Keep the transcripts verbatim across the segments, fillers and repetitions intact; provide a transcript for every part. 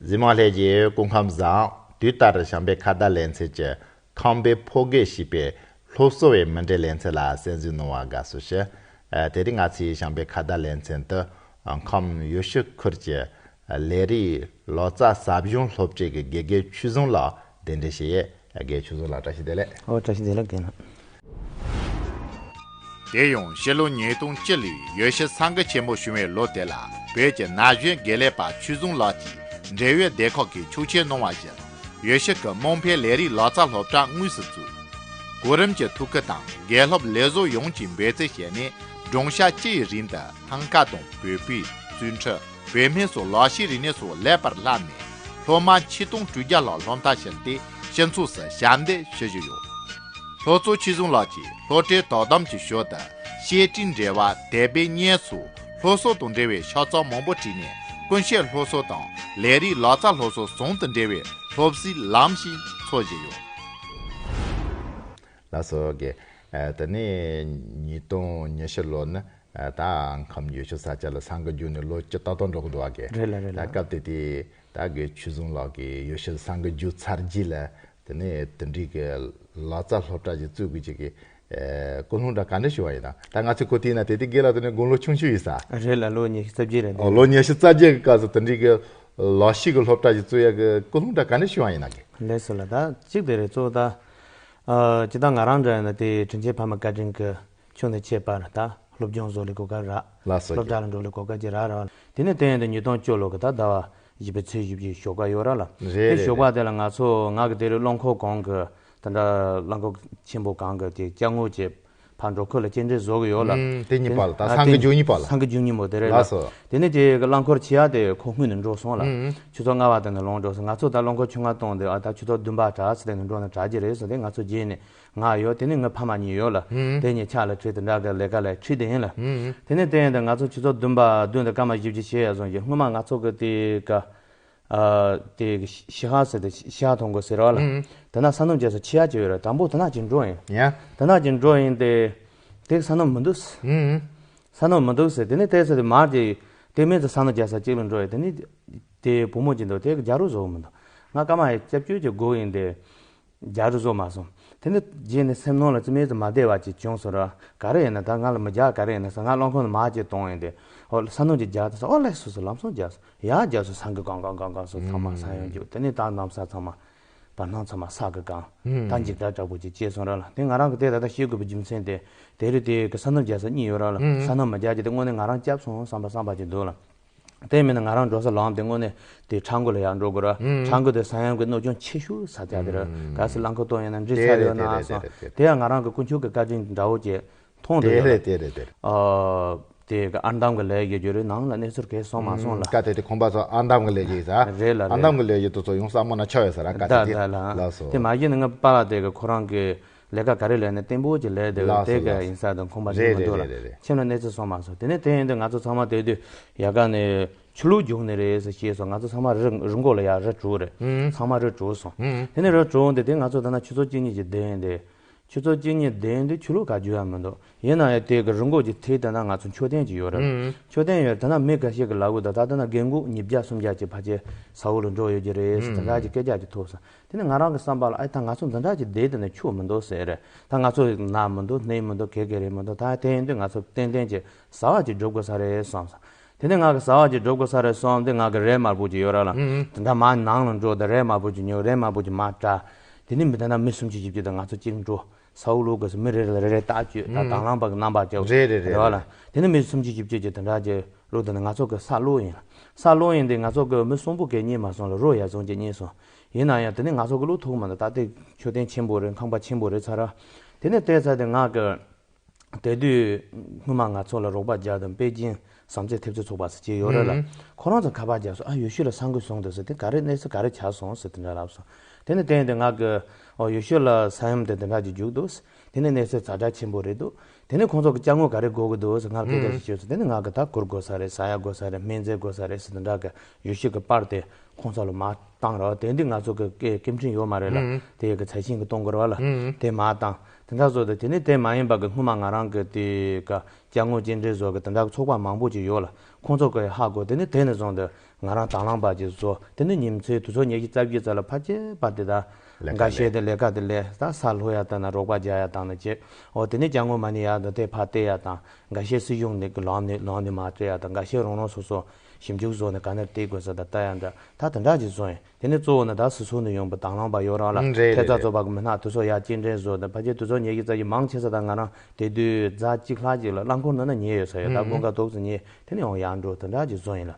གཟིགས་མོ་ལྷན་རྒྱས་སྐུ་ཁམས་བཟང་། དུས་ལྟར་བྱམས་པའི་ཁ་བརྡ་ལེ་ཚན་གྱི་ཁམས་པའི་ཕོ་སྐད་ཞེས་པའི་སློབ་གསོ་བའི་མུ་འབྲེལ་ལེ་ཚན་ལ་གསན་གཟིགས་གནང་བར་དགའ་བསུ་ཞུ། ཨ། དེ་རིང་ང་ཚོའི་བྱམས་པའི་ཁ་བརྡ་ལེ་ཚན་དུ་ཁམས་ཡུལ་ཤུལ་ཁུལ་གྱི་ལས་རིགས་ལོ་ཙཱ་ཟབ་སྦྱོང་སློབ་གྲྭའི་དགེ་རྒན་ཆོས་བཟང་ལགས་གདན་འདྲེན་བྱས་ཡོད། རྒན་ཆོས་བཟང་ལགས་བཀྲ་ཤིས་བདེ་ལེགས། ཨོ། བཀྲ་ཤིས་བདེ་ལེགས་རྒན་ལགས། དེ་ཡང་ཕྱི་ལོ་ཉིས་སྟོང་བཅུ་ལོའི་ཡུལ་ཤུལ་ས་འགུལ་ཆེན་མོ་བྱུང་བའི་ལོ་དེ་ལ། བོད་ཀྱི་ན་གཞོན་དགེ་ལས་པ་ཆོས་བཟང་ལགས་ཀྱིས་འབྲེལ་ཡོད་སྡེ་ཁག་གིས་ཆོག་མཆན་གནང་བ་བཞིན། ཡུལ་ཤུལ་གྱི་དམངས་ཕན་ལས་རིགས་ལོ་ཙཱ་སློབ་གྲྭ་དངོས་སུ་བཙུགས། གོ་རིམ་གྱི་ཐུགས་ཁུར་དང་དགེ་སློབ་ལས་བཟོ་ཡོངས་ཀྱིས་འབད་བརྩོན་བྱས་ནས། སྦྱོང་བྱ་བཅུ་ཡི་རིང་དུ་ཐང་ག་དང་བོད་ཕུད། བཙོན་ཁྲི། བོད་སྨན་སོགས་ལག་ཤེས་རིག་གནས་སོགས་ལེགས་པར་བསླབས་ནས། སློབ་མ་ཆིག་སྟོང་དྲུག་བརྒྱ་ལྷག་སློབ་མཐར་ཕྱིན་ཏེ། སྤྱི་ཚོགས་སུ་ཞབས་འདེགས་ཞུ་བཞིན་ཡོད། སློབ་གཙོ་ཆོས་བཟང་ལགས་ཀྱིས་སློབ་གྲྭའི་དོ་དམ་གྱི་ཞོར་དུ། བཤད་ཁྲིད་འབྲེལ་བ། དེབ་དཔེ་བརྙན་སོགས་སློབ་གསོ་དང་འབྲེལ་བའི་ཤ་ཚ་མང་པོ་བྲིས་ནས། ཀུན་གཤིས་སློབ་གསོ་དང་ལས་རིགས་ལོ་ཙཱ་སློབ་གསོ་ཟུང་དུ་འབྲེལ་བའི་སློབ་གསོའི་ལམ་ཞིག་འཚོལ་བཞིན་ཡོད། ལགས་སོ་རྒན། ཨ། དེ་ནས་ཉིས་སྟོང་ཉི་ཤུ་ལོ་ནི། ཨ། ད་ཁམས་ཡུལ་ཤུལ་ས་ཆ་ལ་ས་འགུལ་བརྒྱུད་ནས་ལོ་བཅུ་ཏག་ཏག་འགྲོ་གི་འདུག་བ་གི། རེད་ལ་རེད་ལ། ད་སྐབས་དེ་དུས་ད་རྒན་ཆོས་བཟང་ལགས་ཀྱིས་ཡུལ་ཤུལ་ས་འགུལ་བརྒྱུད་ཚར་རྗེས་ལ། དེ་ནས་དེ་འདྲའི་གི་ལོ་ཙཱ་སློབ་གྲྭ་ཞིག་བཙུགས་དགོས་ཀྱི་གི། ཨ། ཀུན་སློང་འདྲ་ག་འདྲ་བྱུང་བ་ཡིན་ན། ད་ང་ཚོས་གོ་དུས་ན་དེ་དུས་རྒན་ལགས་དེ་ནས་དགུང་ལོ་ཆུང་ཆུང་ཡིན་ས། རེད་ལ། ལོ་ཉི་ཤུ་རྩ་བརྒྱད་རེད། ཨོ། ལོ་ཉི་ཤུ་རྩ་བརྒྱད་ཀྱི་སྐབས་སུ་དེ་འདྲའི་གི་ལོ་ཤས་ཀྱི་སློབ་གྲྭ་ཞིག་བཙུགས་ཡག་གི་ཀུན་སློང་འདྲ་ག་འདྲ་བྱུང་བ་ཡིན་ན་གི། ལགས་སོ་ལ། ད་གཅིག་དེ་རེད། གཙོ་བོ་ད། ཨ། ཇི་ལྟར་ང་རང་འདྲ་ཡིན་ན་དེ་དྲིན་ཆེན་ཕ་མ་བཀའ་དྲིན་གྱིས་ཆུང་ནས་ཆེ་བར་ད་སློབ་སྦྱོང་བཟོ་ལས་གོ་སྐབས་རག། ལགས་སོ། སློབ་གྲྭ་ལ་འགྲོ་ལས་གོ་སྐབས་ཅིག་རག་རག། དེ་ནས་དེ་ཡིན་དུས་ཉིས་སྟོང་བཅུ་ལོ་གི་ད་ཟླ་བ་བཞི་པའི་ཚེས་བཞི་བཞིན་ཞོགས་ཀ་ཡོད་ར་ལ། རེད་དེ་རེད་ཞོགས་པ་རེད། དེ་ལ་ང་ཚོ་ང་གི་དེ་རིང་རླངས་འཁོར་གང་གི་དེ་འདྲ་རླངས་འཁོར་ཆེན་པོ་གང་གི་དེ་ཅ་དངོས་ཀྱི་ཕར་འགྲོ་ཁུལ་ལ་སྐྱེལ་འདྲེན་བཟོ་གི་ཡོད་ལ། ཨུམ། དེ་གཉིས་པ་ལ། ད་ཨ་ས་འགུལ་དེ་བརྒྱུད་གཉིས་པ་ལ། ས་འགུལ་བརྒྱུད་གཉིས་པོ་དེ་རེད་ལ། ལགས་སོ། དེ་ནས་དེ་གི་རླངས་འཁོར་ཆེ་ཡ་དེ་ཁོ་སྔོན་ནས་འགྲོ་སོང་ལ། ཨུམ། ཆུ་ཚོད་ལྔ་པ་དེ་ནས་ལངས་འགྲོ་སོང་། ང་ཚོ་ད་རླངས་འཁོར་ཆུང་ང་གཏོང་དེ། ཨ། ད་ཆུ་ཚོད་བདུན་པ་དྲག་ཚེ་དེ་ནས་འགྲོ་ན་དྲག་གི་རེད་ཟེར་ཏེ། ང་ཚོ་རྗེས་ནས་ང་ཡོད། དེ་ནས་ངའི་ཕ་མ་གཉིས་ཡོད་ལ། ཨུམ། དེ་གཉིས་ཆ་ལ་ཁྲིད་དེ་འདྲ་གི་ལས་ཀ་ལ་ཁྲིད་དེ་ཡིན་ལ། ཨུམ། དེ་ནས་དེ་ཡིན་དུས་ང་ཚོ་ཆུ་ཚོད་བདུན་པ་བདུན་དང་སྐར་མ་བཞི་བཅུ་བྱས་ཡ་སོང་གི། སྔོན་མ་ང་ཚོ་གི་དེ་ག་ཨ། དེ་གི་ཤི་ཧ་ཟེར་ཏེ་ཤི་ཧ་ཐོང་གོ་ཟེར་བ་ལ། ཨུམ། དེ་ན་ས་སྣུམ་རྒྱག་ས་ཆེ་ཡ་ཅིག་ཡོད་རེད། དང་པོ་དེ་ན་ཅིག་འགྲོ་ཡིན། ཡ། དེ་ན་ཅིག་འགྲོ་ཡིན་ཏེ། དེ་ས་སྣུམ་མི་འདུག་ཟེར། ཨུམ། ས་སྣུམ་མི་འདུག་ཟེར། དེ་ནས་དེ་ཟེར་ཏེ་མར་དེ་དེ་མིན་དུ་ས་སྣུམ་རྒྱག་ས་གཅིག་ལ་འགྲོ་ཡིན། དེ་ནས་དེ་བུ་མོ་ཅིག་འདུག་དེ་གི་རྒྱག་རོགས་བཟོ་གི་མི་འདུག་ང་སྐར་མ་ཡ་སྐྱབས་བཅོལ་གྱི་སྒོ་ཡིན་ཏེ། རྒྱག་རོགས་བཟོ་མ་སོང་། དེ་ནས་རྗེས་ནས་སེམས་ནང་ལ་རྩིས་མེད་དུ་མ་བདེ་བ་ཅིག་བྱུང་སོང་ར། ག་རེ་ཡིན་ན་ད་ང་ལ་མི་རྒྱག་ག་རེ་ཡིན་ན་ཟེར། ང་རླངས་འཁོར་ནས་མར་ཅིག་གཏོང་ཡིན་ཏེ། ཨོ། ས་སྣུམ་ཅིག་རྒྱག་དེ་ས། ཨོ་ལེགས་སོ་སོ་ལམ་སང་རྒྱག་སོང་། ཡར་རྒྱག་སོང་། ས་འགུལ་གང་གང་གང་གང་སོང་། ཚང་མ་ས་ཡོང་རྒྱུ། དེ་ནས་ད་གནམ་ས་ཚང་མ་བར་སྣང་ཚང་མ་ས་གི་གང་། ད་འཇིགས་སྐྲག་དྲག་པོ་ཅིག་སྐྱེས་སོང་ར་ལ། དེ་ང་རང་གི་དེ་ད་ལྟ་ཤེས་དགོས་པའི་རྒྱུ་མཚན་དེ། དེ་རིང་དེ་གི་ས་སྣུམ་རྒྱག་ས་གཉིས་ཡོད་ར་ལ། ས་སྣུམ་མ་རྒྱག་རྒྱུ་དེ་དངོས་གནས་ང་རང་སྐྱབས་སོང་བསམ་པ་བསམ་པ་ཅིག་འདུག་ལ། དེ་མིན་ན་ང་རང་འགྲོ་ས་ལམ་དེ་དངོས་གནས་དེ་ཁྲང་ཀོ་ལ་ཡར་འགྲོ་དགོས་ར། ཁྲང་ཀོ་དེ་ས་ཡོམ་གི་གནོད་སྐྱོན་ཆེ་ཤོས་ས་ཆ་དེ་ར། གལ་སྲིད་རླངས་འཁོར་གཏོང་ཡོད་ན་འགྲིག་ས་ཡོད་ན་སོང་། དེ་ཡང་ང་རང་གི་དཀོན་མཆོག་གི་བཀའ་དྲིན་འདྲ་བོ་ཅིག་མཐོང་དེ་དེ་རེད། དེ་རེད། དེ་རེད། ཨ། དེ་གི་ཨར་འདམ་གི་ལས་ཀྱི་རྒྱུ་རེད། ནང་ལ་གནས་ཚུལ་གས་སོང་མ་སོང་ལ། ཀ་དེ་དེ་ཁོང་པ་ཚོ་ཨར་འདམ་གི་ལས་ཀྱི་ཟ། རེད་ལ། ཨར་འདམ་གི་ལས་ཀྱི་དུ་ཚོ་ཡོང་ས་མོ་ན་ཆ་ཡོད་ས་ར། ཀ་དེ་དེ་ལ་སོ། དེ་མ་གཞི་ནི་ངའི་པ་ལགས་དེ་གི་ཁོ་རང་གི་ལས་ཀ་ག་རེ་ལས་ནས་བརྟན་པོ་ཅིག་ལས་དེ་ལ་དེ་གི་ཡིན་ས་དང་ཁོང་པ་རེད་མི་འདུག་ལ། རེད་རེད། ཁྱིམ་ལ་གནས་ཚུལ་སོང་མ་སོང་། དེ་ནས་དེ་ཡིན་དུས་ང་ཚོ་ཚང་མ་དེ་དུས་ཡ་ག་ནས་ཆུ་ལོག་རྒྱུག་ནི་རེད་ཟེར་ཤེས་སོང་། ང་ཚོ་ཚང་མ་རི་རི་མགོ་ལ་ཡར་རི་དྲུག་རེད། ཚང་མ་རི་དྲུག་སོང་། དེ་ནས་རི་དྲུག་འདི་དེ་ང་ཚོ་ད་ན་ཆུ་ཚོད་གཅིག་གཉིས་ཀྱི་བསྡད་ཡིན་དེ། ཆུ་ཚོད་གཅིག་གཉིས་བསྡད་ཡིན་དུས་ཆུ་ལོག་ག་རྒྱུག་ཡ་མི་འདུག་ཡིན་ན་ཡང་དེ་གི་རི་མགོ་གི་ཐད་དེ་ན་ང་ཚོ་མཆོད་རྟེན་ཅིག་ཡོད་རེད། མཆོད་རྟེན་ཡོད་དེ་ན་མི་ཁ་ཤས་ཀྱི་ལབ་གི་འདུག་ད་ལྟ་ན་རྒན་འཁོགས་ཉིས་བརྒྱ་སུམ་བརྒྱ་ཅིག་ཕལ་ཆེར་ས་འོག་ལ་འགྲོ་ཡོད་ཀྱི་རེད་ཟེར། དེ་འདྲ་ཅིག་སྐད་ཆ་ཅིག་ཐོས་སོང་། དེ་ནས་ང་རང་གི་བསམ་པ་ལ་ཨེ་ད་ང་ཚོ་འདི་འདྲ་ཅིག་བསྡད་དེ་ནས་ཆོག་མི་འདུག་ཟེར་རེད། ད་ང་ཚོ་ན་མི་འདུག་ནད་མི་འདུག་ག་ག་རེ་མི་འདུག་ད་དེ་ཡིན་དུས་ང་ཚོ་ཏན་ཏན་ཅིག་ཟ་བ་ཅིག་སྒྲུབ་དགོས་ས་རེད་བསམ་སོང་། དེ་ནས་ང་གི་ཟ་བ་ཅིག་སྒྲུབ་དགོས་ས་རེད་བསམ་དུས་ང་གི་རས་དམར་པོ་ཅིག་ཡོད་ར་ལ། དེ་འདྲ་མར་ནང་ལ་འགྲོ་དང་རས་དམར་པོ་ཅིག་ཉོ། རས་དམར་པོ་ཅིག་མར་བཀྲ། དེ་ནས་མི་དེ་འདྲ་མི་སུམ་ཅུ་བཞི་བཅུ་དང་ང་ཚོ་གཅིག་འགྲོ། ས་འོག་ལོགས་ཀྱི་མི་རེ་རེ་ལ་རེ་རེ་བརྟག་དཔྱད་དང་དང་བླངས་པ་གི་རྣམ་པ་བྱས། རེད་རེད་རེད། རེད་བ་ལ། དེ་ནས་མི་སུམ་ཅུ་བཞི་བཅུ་ཅིག་དེ་འདྲ་ཅིག་ལོག་དེ་ནས་ང་ཚོ་གི་ས་སློག་ཡིན། ས་སློག་ཡིན་དེ་ང་ཚོ་གི་མི་གསོན་པོ་གས་རྙེད་མ་སོང་ལ། རོ་ཡ་བཟུང་ཅིག་རྙེད་སོང་། ཡིན་ན་ཡང་དེ་ནས་ང་ཚོ་གི་བློ་ཐུག་མ་འདུག་ད་ལྟའི་མཆོད་རྟེན་ཆེན་པོ་རེད། ཁང་པ་ཆེན་པོ་རེད་ཚར་ར། དེ་ནས་བལྟས་ཚར་དེ་ང་གི་དེ་དུས་སྔོན་མ་ང་ཚོ་ལ་རོགས་པ་རྒྱག་དང་པེ་ཅིན་བྱམས་བརྩེ་ཐེབས་རྩ་ཚོགས་པ་ཟེར་གྱི་ཡོད་རེད་ལ། ཁོ་རང་ཚོ་ཁ་པར་རྒྱག་སོང་། ཨ། ཡུལ་ཤུལ་ལ་ས་འགུལ་སོང་འདུག་ཟེར། དེ་ག་རེ་གནས་ཚུལ་ག་རེ་ཆགས་སོང་ཟེར་དེ་འདྲ་ལབ་སོང་། དེ་ནས་བསྟན་དེ་ང་གི་ཨོ་ཡུལ་ཤུལ་ལ་ས་ཡོམ་དེ་དེ་འདྲ་ཅིག་རྒྱུག་འདུག་དེ་ནས་གནས་ཚུལ་ཛ་དྲག་ཆེན་པོ་རེད་འདུག་དེ་ནས་ཁོང་ཚོ་གི་ཅ་དངོས་ག་རེ་དགོས་ཀྱི་འདུག་ཟེར། ང་ལ་སྐད་ཆ་ཞིག་བྱས་སོང་། དེ་ནས་ང་གི་ད་གུར་དགོས་ས་རེད། ཟ་ཡ་དགོས་ས་རེད། སྨན་རྫས་དགོས་ས་རེད་ཟེར། དེ་འདྲ་གི་ཡོ་བྱད་ཀྱི་པར་དེ་ཁོང་ཚོ་ལ་མར་བཏང་རོགས། དེ་འདི་ང་ཚོ་གི་སྐད་སྐད་འཕྲིན་ཡོད་མ་རེད་ལ། ཨུམ། དེ་གི་ཚད་ཤིང་གི་གཏོང་དགོས་རེད་བ་ལ། ཨུམ། དེ་མར་བཏང་། དེ་འདྲ་བཟོ་དུས་དེ་ནས་དེ་མ་ཡིན་པ་གི་སྔོན་མ་ང་རང་གི་དེ་ག་ཅ་དངོས་སྐྱེལ་འདྲེན་བཟོ་གི་དེ་འདྲ་གི་ཚོགས་པ་མང་པོ་ཅིག་ཡོད་ལ། ཁོང་ཚོ་གི་ཧ་གོ། དེ་ནས་དེ་ནས་བཟུང་སྟེ་ང་རང་དང་བླངས་པ་ཅིག་བཟོ། དེ་ནས་ཉིན་མཚན་དུས་ཚོད་ཉི་ཤུ་རྩ་བཞི་ཙམ་ལ་ཕལ་ཆེར་པ་དེ་ད་ལས་ཀ་འགའ་ཤས་ལས། དེ་ལས་ཀ་དེ་ལས། ད་ས་སློག་ཡ་དང་ན་རོགས་པ་རྒྱག་ཡ་དང་ན་བྱེད། འོ་དེ་ནས་ཅ་དངོས་མ་ཎི་ཡག་འདུག་དེ་ཕར་སྟེར་ཡ་དང་། འགའ་ཤས་སྲིད་གཞུང་ནས་གི་ལམ་ནས་ལམ་ནས་མར་སྤྲད་ཡ་དང་། འགའ་ཤས་རང་རང་སོ་སོ་ཞིབ་འཇུག་བཟོ་ནས་ག་ནས་སྟེར་དགོས་ས་དང་ལྟ་ཡ་འདྲ། ད་དེ་འདྲ་ཅིག་བཟོ་ཡིན། དེ་ནས་གཙོ་བོ་ནི་ད་སོ་སོ་ནས་ཡོང་པའི་དང་བླངས་པ་ཡོད་རེད་བ་ལ། ཨང་། རེད། ཐེབས་རྩ་རེད། རྩོད་པ་གི་མི་སྣ་དེ་ཚོ་ཡར་སྐྱེལ་འདྲེན་བཟོ་དང་། ཕལ་ཆེར་དེ་ཚོ་ཉི་ཤུ་རྩ་བཞི་མང་ཆེ་ས་ད་ང་རང་དེ་དུས་ཟླ་གཅིག་ལྷག་ཅིག་ལ་རླངས་འཁོར་ནང་ན་ཉལ་ཡོད་ས་ཡོད། ད་ཨང་། དགུན་ཁ་དུས་ཚོད་ཉལ། དེ་ནས་ཡང་ཡར་འགྲོ། དེ་འདྲ་ཅིག་བཟོ་ཡིན་ལ།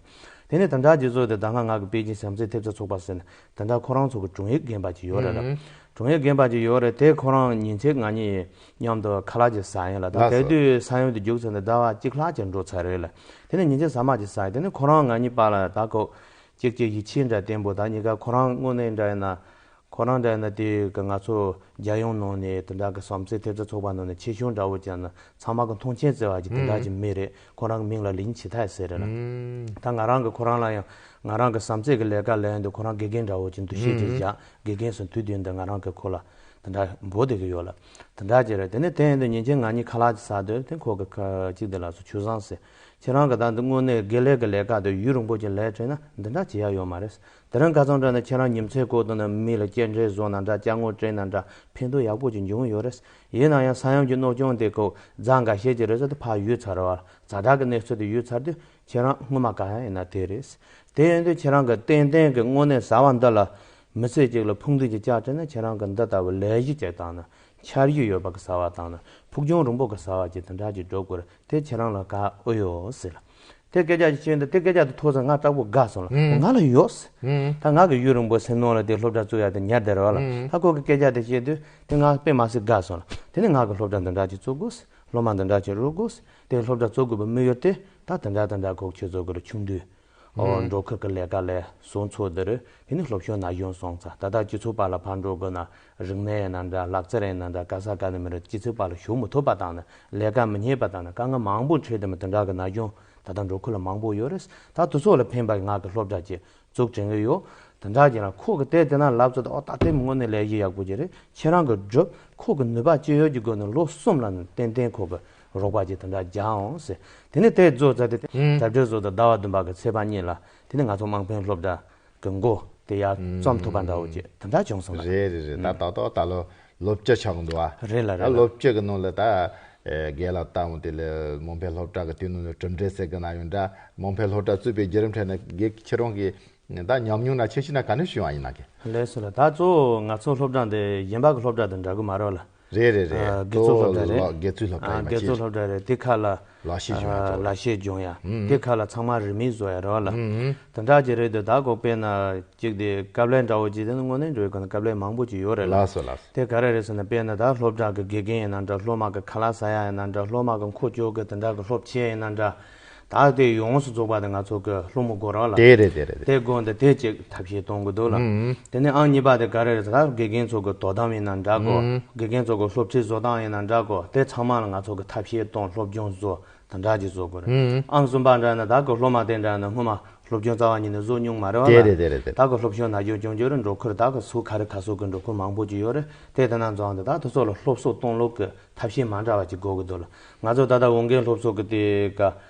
དེ་ནས་དེ་འདྲ་ཅིག་བཟོ་དེ་ད་སྔ་ང་གི་པེ་ཅིན་བྱམས་བརྩེ་ཐེབས་རྩ་ཚོགས་པ་ཟེར་ནས་དེ་འདྲ་ཁོ་རང་ཚོ་གི་དྲུང་ཡིག་རྒན་པ་ཅིག་ཡོད་རེད་ལ། ཨང་། དྲུང་ཡིག་རྒན་པ་ཅིག་ཡོད་རེད། དེ་ཁོ་རང་ཉིན་མཚན་ང་གཉིས་མཉམ་དུ་ཁ་ལག་ཅིག་ཟ་ཡིན་ལ། ད་ལགས་སོ། དེ་དུས་ས་ཡོམ་དེ་རྒྱུགས་ཚར་ནས་ཟླ་བ་གཅིག་ལྷག་ཅིག་འགྲོ་ཚར་རེད་ལ། དེ་ནས་ཉིན་མཚན་ཟ་མ་ཅིག་ཟ་ཡིན། དེ་ནས་ཁོ་རང་ང་གཉིས་བར་ལ་ད་ཁོ་གཅིག་གཅིག་ཡིད་ཆེས་འདྲ་བརྟན་པོ། ད་གཉིས་ཀ་ཁོ་རང་དངོས་གནས་འདྲ་ཡིན་ན། ཁོ་རང་འདྲ་ཡིན་ན་དེ་གི་ང་ཚོ་རྒྱལ་ཡོངས་ནང་ནས་དེ་འདྲ་གི་བྱམས་བརྩེ་ཐེབས་རྩ་ཚོགས་པ་ནང་ནས་ཆེ་ཆུང་འདྲ་བོ་ཅིག་ན་ཚང་མ་གི་མཐོང་ཆེན་བརྩི་བ་ཅིག་དེ་འདྲ་ཅིག་མི་རེད། ཁོ་རང་གི་མིང་ལ་ལིན་ཆི་ཐའེ་ཟེར་རེད་ལ། ཨང་། ད་ང་རང་གི་ཁོ་རང་ལ་ཡང་ང་རང་གི་བྱམས་བརྩེ་གི་ལས་ཀ་ལས་ཡོང་དུས་ཁོ་རང་དགེ་རྒན་འདྲ་བོ་ཅིག་འདུ་ཤེས་ཅིག་ཨང་། བཞག་དགེ་རྒན་ཚོ་དུས་རྒྱུན་དུ་ང་རང་གི་ཁོ་ལ་དེ་འདྲ་འབོད་བསྡད་གི་ཡོད་ལ། དེ་འདྲ་ཅིག་རེད། དེ་ནས་དེ་ཡིན་དུས་ཉིན་མཚན་ང་གཉིས་ཁ་ལག་ཅིག་ཟ་དུས་དེ་ཁོ་གི་ཁ་ཅིག་དེ་ལ་སོ་ཆུ་བཟང་ཟེར། ཁྱེད་རང་གི་ད་འདི་དངོས་གནས་དགེ་ལས་ཀྱི་ལས་ཀ་དེ་ཡུན་རིང་པོ་ཅིག་ལས་བྲེལ་ན་འདི་འདྲ་བྱེད་ཡ་ཡོད་མ་རེད། དེ་རིང་ཁ་སང་དྲན་ན་ཁྱེད་རང་ཉིན་མཚན་ཁོ་དང་ནི་མི་ལ་སྐྱེལ་འདྲེན་བཟོ་ན་འདྲ། ཅ་དངོས་སྤྲད་ན་འདྲ། ཕན་ཐོགས་ཡག་པོ་ཅིག་འབྱུང་གི་ཡོད་རེད། ཡིན་ན་ཡང་ས་ཡོམ་གྱི་གནོད་སྐྱོན་དེ་ཁོ་ཛ་འགའ་ཤས་ཀྱི་རེ་ཟ་དེ་ཕར་ཡུད་ཚར་བ། ཛ་དྲག་གི་གནས་ཚུལ་དེ་ཡུད་ཚར་དུས་ཁྱེད་རང་སྔོན་མ་ག་ཡ་ཡིན་ན་དེ་རེད། དེ་ཡིན་དུས་ཁྱེད་རང་གི་ཏན་ཏན་གྱི་དངོས་གནས་ཟ་བ་འདི་ལ་མི་ཚེ་གཅིག་ལ་ཕུགས་འདུན་ཅིག་བཅག་བྱས་ན། ཁྱེད་རང་གི་འདི་ལྟ་བུ་ལས་གཞི་ཅིག་བཏང་ན། འཆར་གཞི་ཡོད་པ་གི་ཟ་བ་བཏང་ན། ཕུགས་རྒྱང་རིང་པོ་གི་ཟ་བ་ཅིག་དེ་འདྲ་ཅིག་འགྲོ་དགོས་རེད། དེ་ཁྱེད་རང་ལ་ག་ཨོ་ཡོད་ཟེར་ལ། དེ་སྐད་ཆ་ཅིག་བཤད་འདི། དེ་སྐད་ཆ་དེ་ཐོས་ཙང་ང་སྐྲག་པོ་དགའ་སོང་ལ། ཨང་། ང་ལ་ཡོད་ཟེར། ཨང་། ད་ང་གི་ཡུན་རིང་པོ་སེམས་ནང་ལ་དེ་སློབ་གྲྭ་བཙུགས་ཡ་དེ་ཉར་བསྡད་རེད་བ་ལ། ཨང་། ད་ཁོ་གི་སྐད་ཆ་དེ་བཤད་དུས་དེ་ང་དཔེ་མ་སྲིད་དགའ་སོང་ལ། དེ་ནས་ང་གི་སློབ་གྲྭ་འདི་འདྲ་ཅིག་བཙུགས་དགོས་ཟེར། སློབ་མ་འདི་འདྲ་ཅིག་རུབ་དགོས་ཟེར། དེ་སློབ་གྲྭ་བཙུགས་དགོས་པའི་དམིགས་ཡུལ་དེ་ད་དེ་འདྲ་དེ་འདྲ་ཁོ་ཁྱེད་ཚོ་གི་ལ་ཆུང་དུས། ཨོ། ཨང་། འགྲོ་ཁུལ་གྱི་ལས་ཀ་ལས་སོང་ཚོ་འདིར། དེ་ནི་སློབ་སྦྱོང་ན་གཞོན་སོང་ཙང་། ད་ལྟ་སྤྱི་ཚོགས་པ་ལ་ཕར་འགྲོ་དགོས་ན། རིག་གནས་ཡིན་ན་འདྲ། ལག་རྩལ་ཡིན་ན་འདྲ། ག་ས་ག་ནས་མི་རུང་སྤྱི་ཚོགས་པ་ལ་ཞུགས་མི་ཐུབ་པ་དང་ནི། ལས་ཀ་མི་རྙེད་པ་དང་ནི། དཀའ་ངལ་མང་པོ་འཕྲད་དེ་མི་དེ་འདྲ་གི་ན་གཞོན་ད་ལྟ་འགྲོ་ཁུལ་ལ་མང་པོ་ཡོད་རེད། ད་དེ་ཚོ་ལ་ཕན་པ་ང་གི་སློབ་གྲྭ་ཅིག་བཙུགས་དྲན་གི་ཡོད། དེ་འདྲ་ཅིག་ལ་ཁོ་གི་དེ་དེ་ན་ལབ་ཚོད་ད། ཨོ། ད་དེ་དངོས་གནས་ལས་གཞི་ཡག་པོ་ཅིག་རེད། ཁྱེད་རང་གི་སྒྲུབ། ཁོ་གི་ནུས་པ་ཅི་ཡོད་ཀྱི་སྒོ་ནས་ལོ་གསུམ་ལ་ནི་ཏན་ཏན་ཁོ་གི་རོགས་པ་ཅིག་དེ་འདྲ་རྒྱག་འོང་ཟེར། དེ་ནས་དེ་རྫོགས་ཚར་དུས། ཨང་། གྲ་སྒྲིག་བཟོ་དང་ཟླ་བ་བདུན་པ་གི་ཚེས་པ་གཉིས་ལ་དེ་ནས་ང་ཚོ་དམངས་ཕན་སློབ་གྲྭ་གི་མགོ་དེ་ཡར་རྩོམ་ཐུབ་པ་འདྲ་བོ་ཅིག་དེ་འདྲ་བྱུང་སོང་ལ། རེད་རེད་རེད། ད་ད་ལྟ་ད་ལོ་ལོ་བཅུ་ཆགས་འདུག་ཨ། རེད་ལ། ད་རེད་ལ། ལོ་བཅུ་གི་ནང་ལ་ད་ཨེ་རྒན་ལགས་ལྟ་བུ་དེ་ལ་དམངས་ཕན་སློབ་གྲྭ་གི་དེ་ནང་ལ་གྲུབ་འབྲས་ཟེར་གི་ན་ཡང་འདྲ། དམངས་ཕན་སློབ་གྲྭ་བཙུགས་པའི་བརྒྱུད་རིམ་ཁྲོད་ནས་རྒན་ཁྱེད་རང་གི་ད་ཉམས་མྱོང་ན་ཆེ་ཤོས་ན་ག་ནས་བྱུང་བ་ཡིན་ན་གི། ལགས་སོ་ལགས། ད་གཙོ་བོ་ང་ཚོ་སློབ་གྲྭ་འདི་གཞན་པ་གི་སློབ་གྲྭ་དང་འདྲ་གི་མ་རེད་ལ། རེད་རེད་རེད། ཨ། དགེ་ཚུལ་སློབ་གྲྭ་རེད། དགེ་ཚུལ་སློབ་གྲྭ་ཨ། ཡིན་པ་དགེ་ཚུལ་ཤེས། སློབ་གྲྭ་རེད། དེ་ཁ་ལ་ལག་ཤེས་སྦྱོང་ཡ། ཨ། ལག་ཤེས་སྦྱོང་ཡ། ཨུམ། དེ་ཁ་ལ་ཚང་མ་རིན་མེད་བཟོ་ཡ་རེད་ལ། ཨུམ། དེ་འདྲ་ཅིག་རེད་དུས། ད་གོ་དཔེར་ན་གཅིག་དེ་སྐབས་ལས་འདྲ་བོ་ཅིག་དེ་ནི་དངོས་གནས་འགྲོ་ཡི་གོ་ན་སྐབས་ལས་མང་པོ་ཅིག་ཡོད་རེད་ལ། ལགས་སོ་ལགས་སོ། དེ་ག་རེ་རེད་ཟེར་ན། དཔེར་ན་ད་སློབ་གྲྭ་གི་དགེ་རྒན་ཡིན་ན་འདྲ། སློབ་མ་གི་ཁ་ལག་ཟ་ཡ་ཡིན་ན་འདྲ། སློབ་མ་གི་མཁོ་སྤྱོད་གི་དེ་འདྲ་གི་སློབ་ཆས་ཡིན་ན་འདྲ། ད་དེ་ཡོངས་སུ་རྫོགས་པ་དེ་ང་ཚོ་གི་སློབ་མ་དགོས་ར་ལ། དེ་རེད་དེ་རེད་དེ། དེ་དགོས་འདི་དེ་གཅིག་ཐབས་ཤེས་གཏོང་དགོས་འདུག་ལ། ཨུམ། དེ་ནས་ཨང་གཉིས་པ་དེ་ག་རེ་རེད་ཟེར། ད་དགེ་རྒན་ཚོ་གི་དོ་དམ་ཡིན་ན་འདྲ་གོ། ཨུམ། དགེ་རྒན་ཚོ་གི་སློབ་ཁྲིད་བཟོ་སྟངས་ཡིན་ན་འདྲ་གོ། དེ་ཚང་མ་ལ་ང་ཚོ་གི་ཐབས་ཤེས་གཏོང་། སློབ་སྦྱོང་བཟོ། དེ་འདྲ་ཅིག་བཟོ་དགོས་རེད། ཨུམ། ཨང་གསུམ་པ་འདྲ་ན་ད་གི་སློབ་མ་དེ་འདྲ་ན་སྔོན་མ་སློབ་སྦྱོང་རྩ་བ་ཉིད་ནས་བཟོ་མྱོང་མ་རེད་བ་ལ། དེ་རེད་དེ་རེད་དེ། ད་གི་སློབ་སྦྱོང་ན་གཞོན་སྐྱོང་རྒྱུ་རེད། འགྲོ་ཁུལ་ད་གི་སུ་ག་རེ་ག་སོ་གི་འགྲོ་ཁུལ་མང་པོ་ཅིག་ཡོད་རེད། དེ་དེ་ན་འཛོམས་ཏེ་ད་དེ་ཚོ་ལ་སློབ་གསོ་གཏོང་ལུགས་གི་ཐབས་ཤེས་མ་འདྲ་བ་ཅིག་དགོས་ཀྱི་འདུག་ལ། ང་ཚོ་ད་ལྟ་འོས་འགན་སློབ་གསོ་གི་དེ་ག་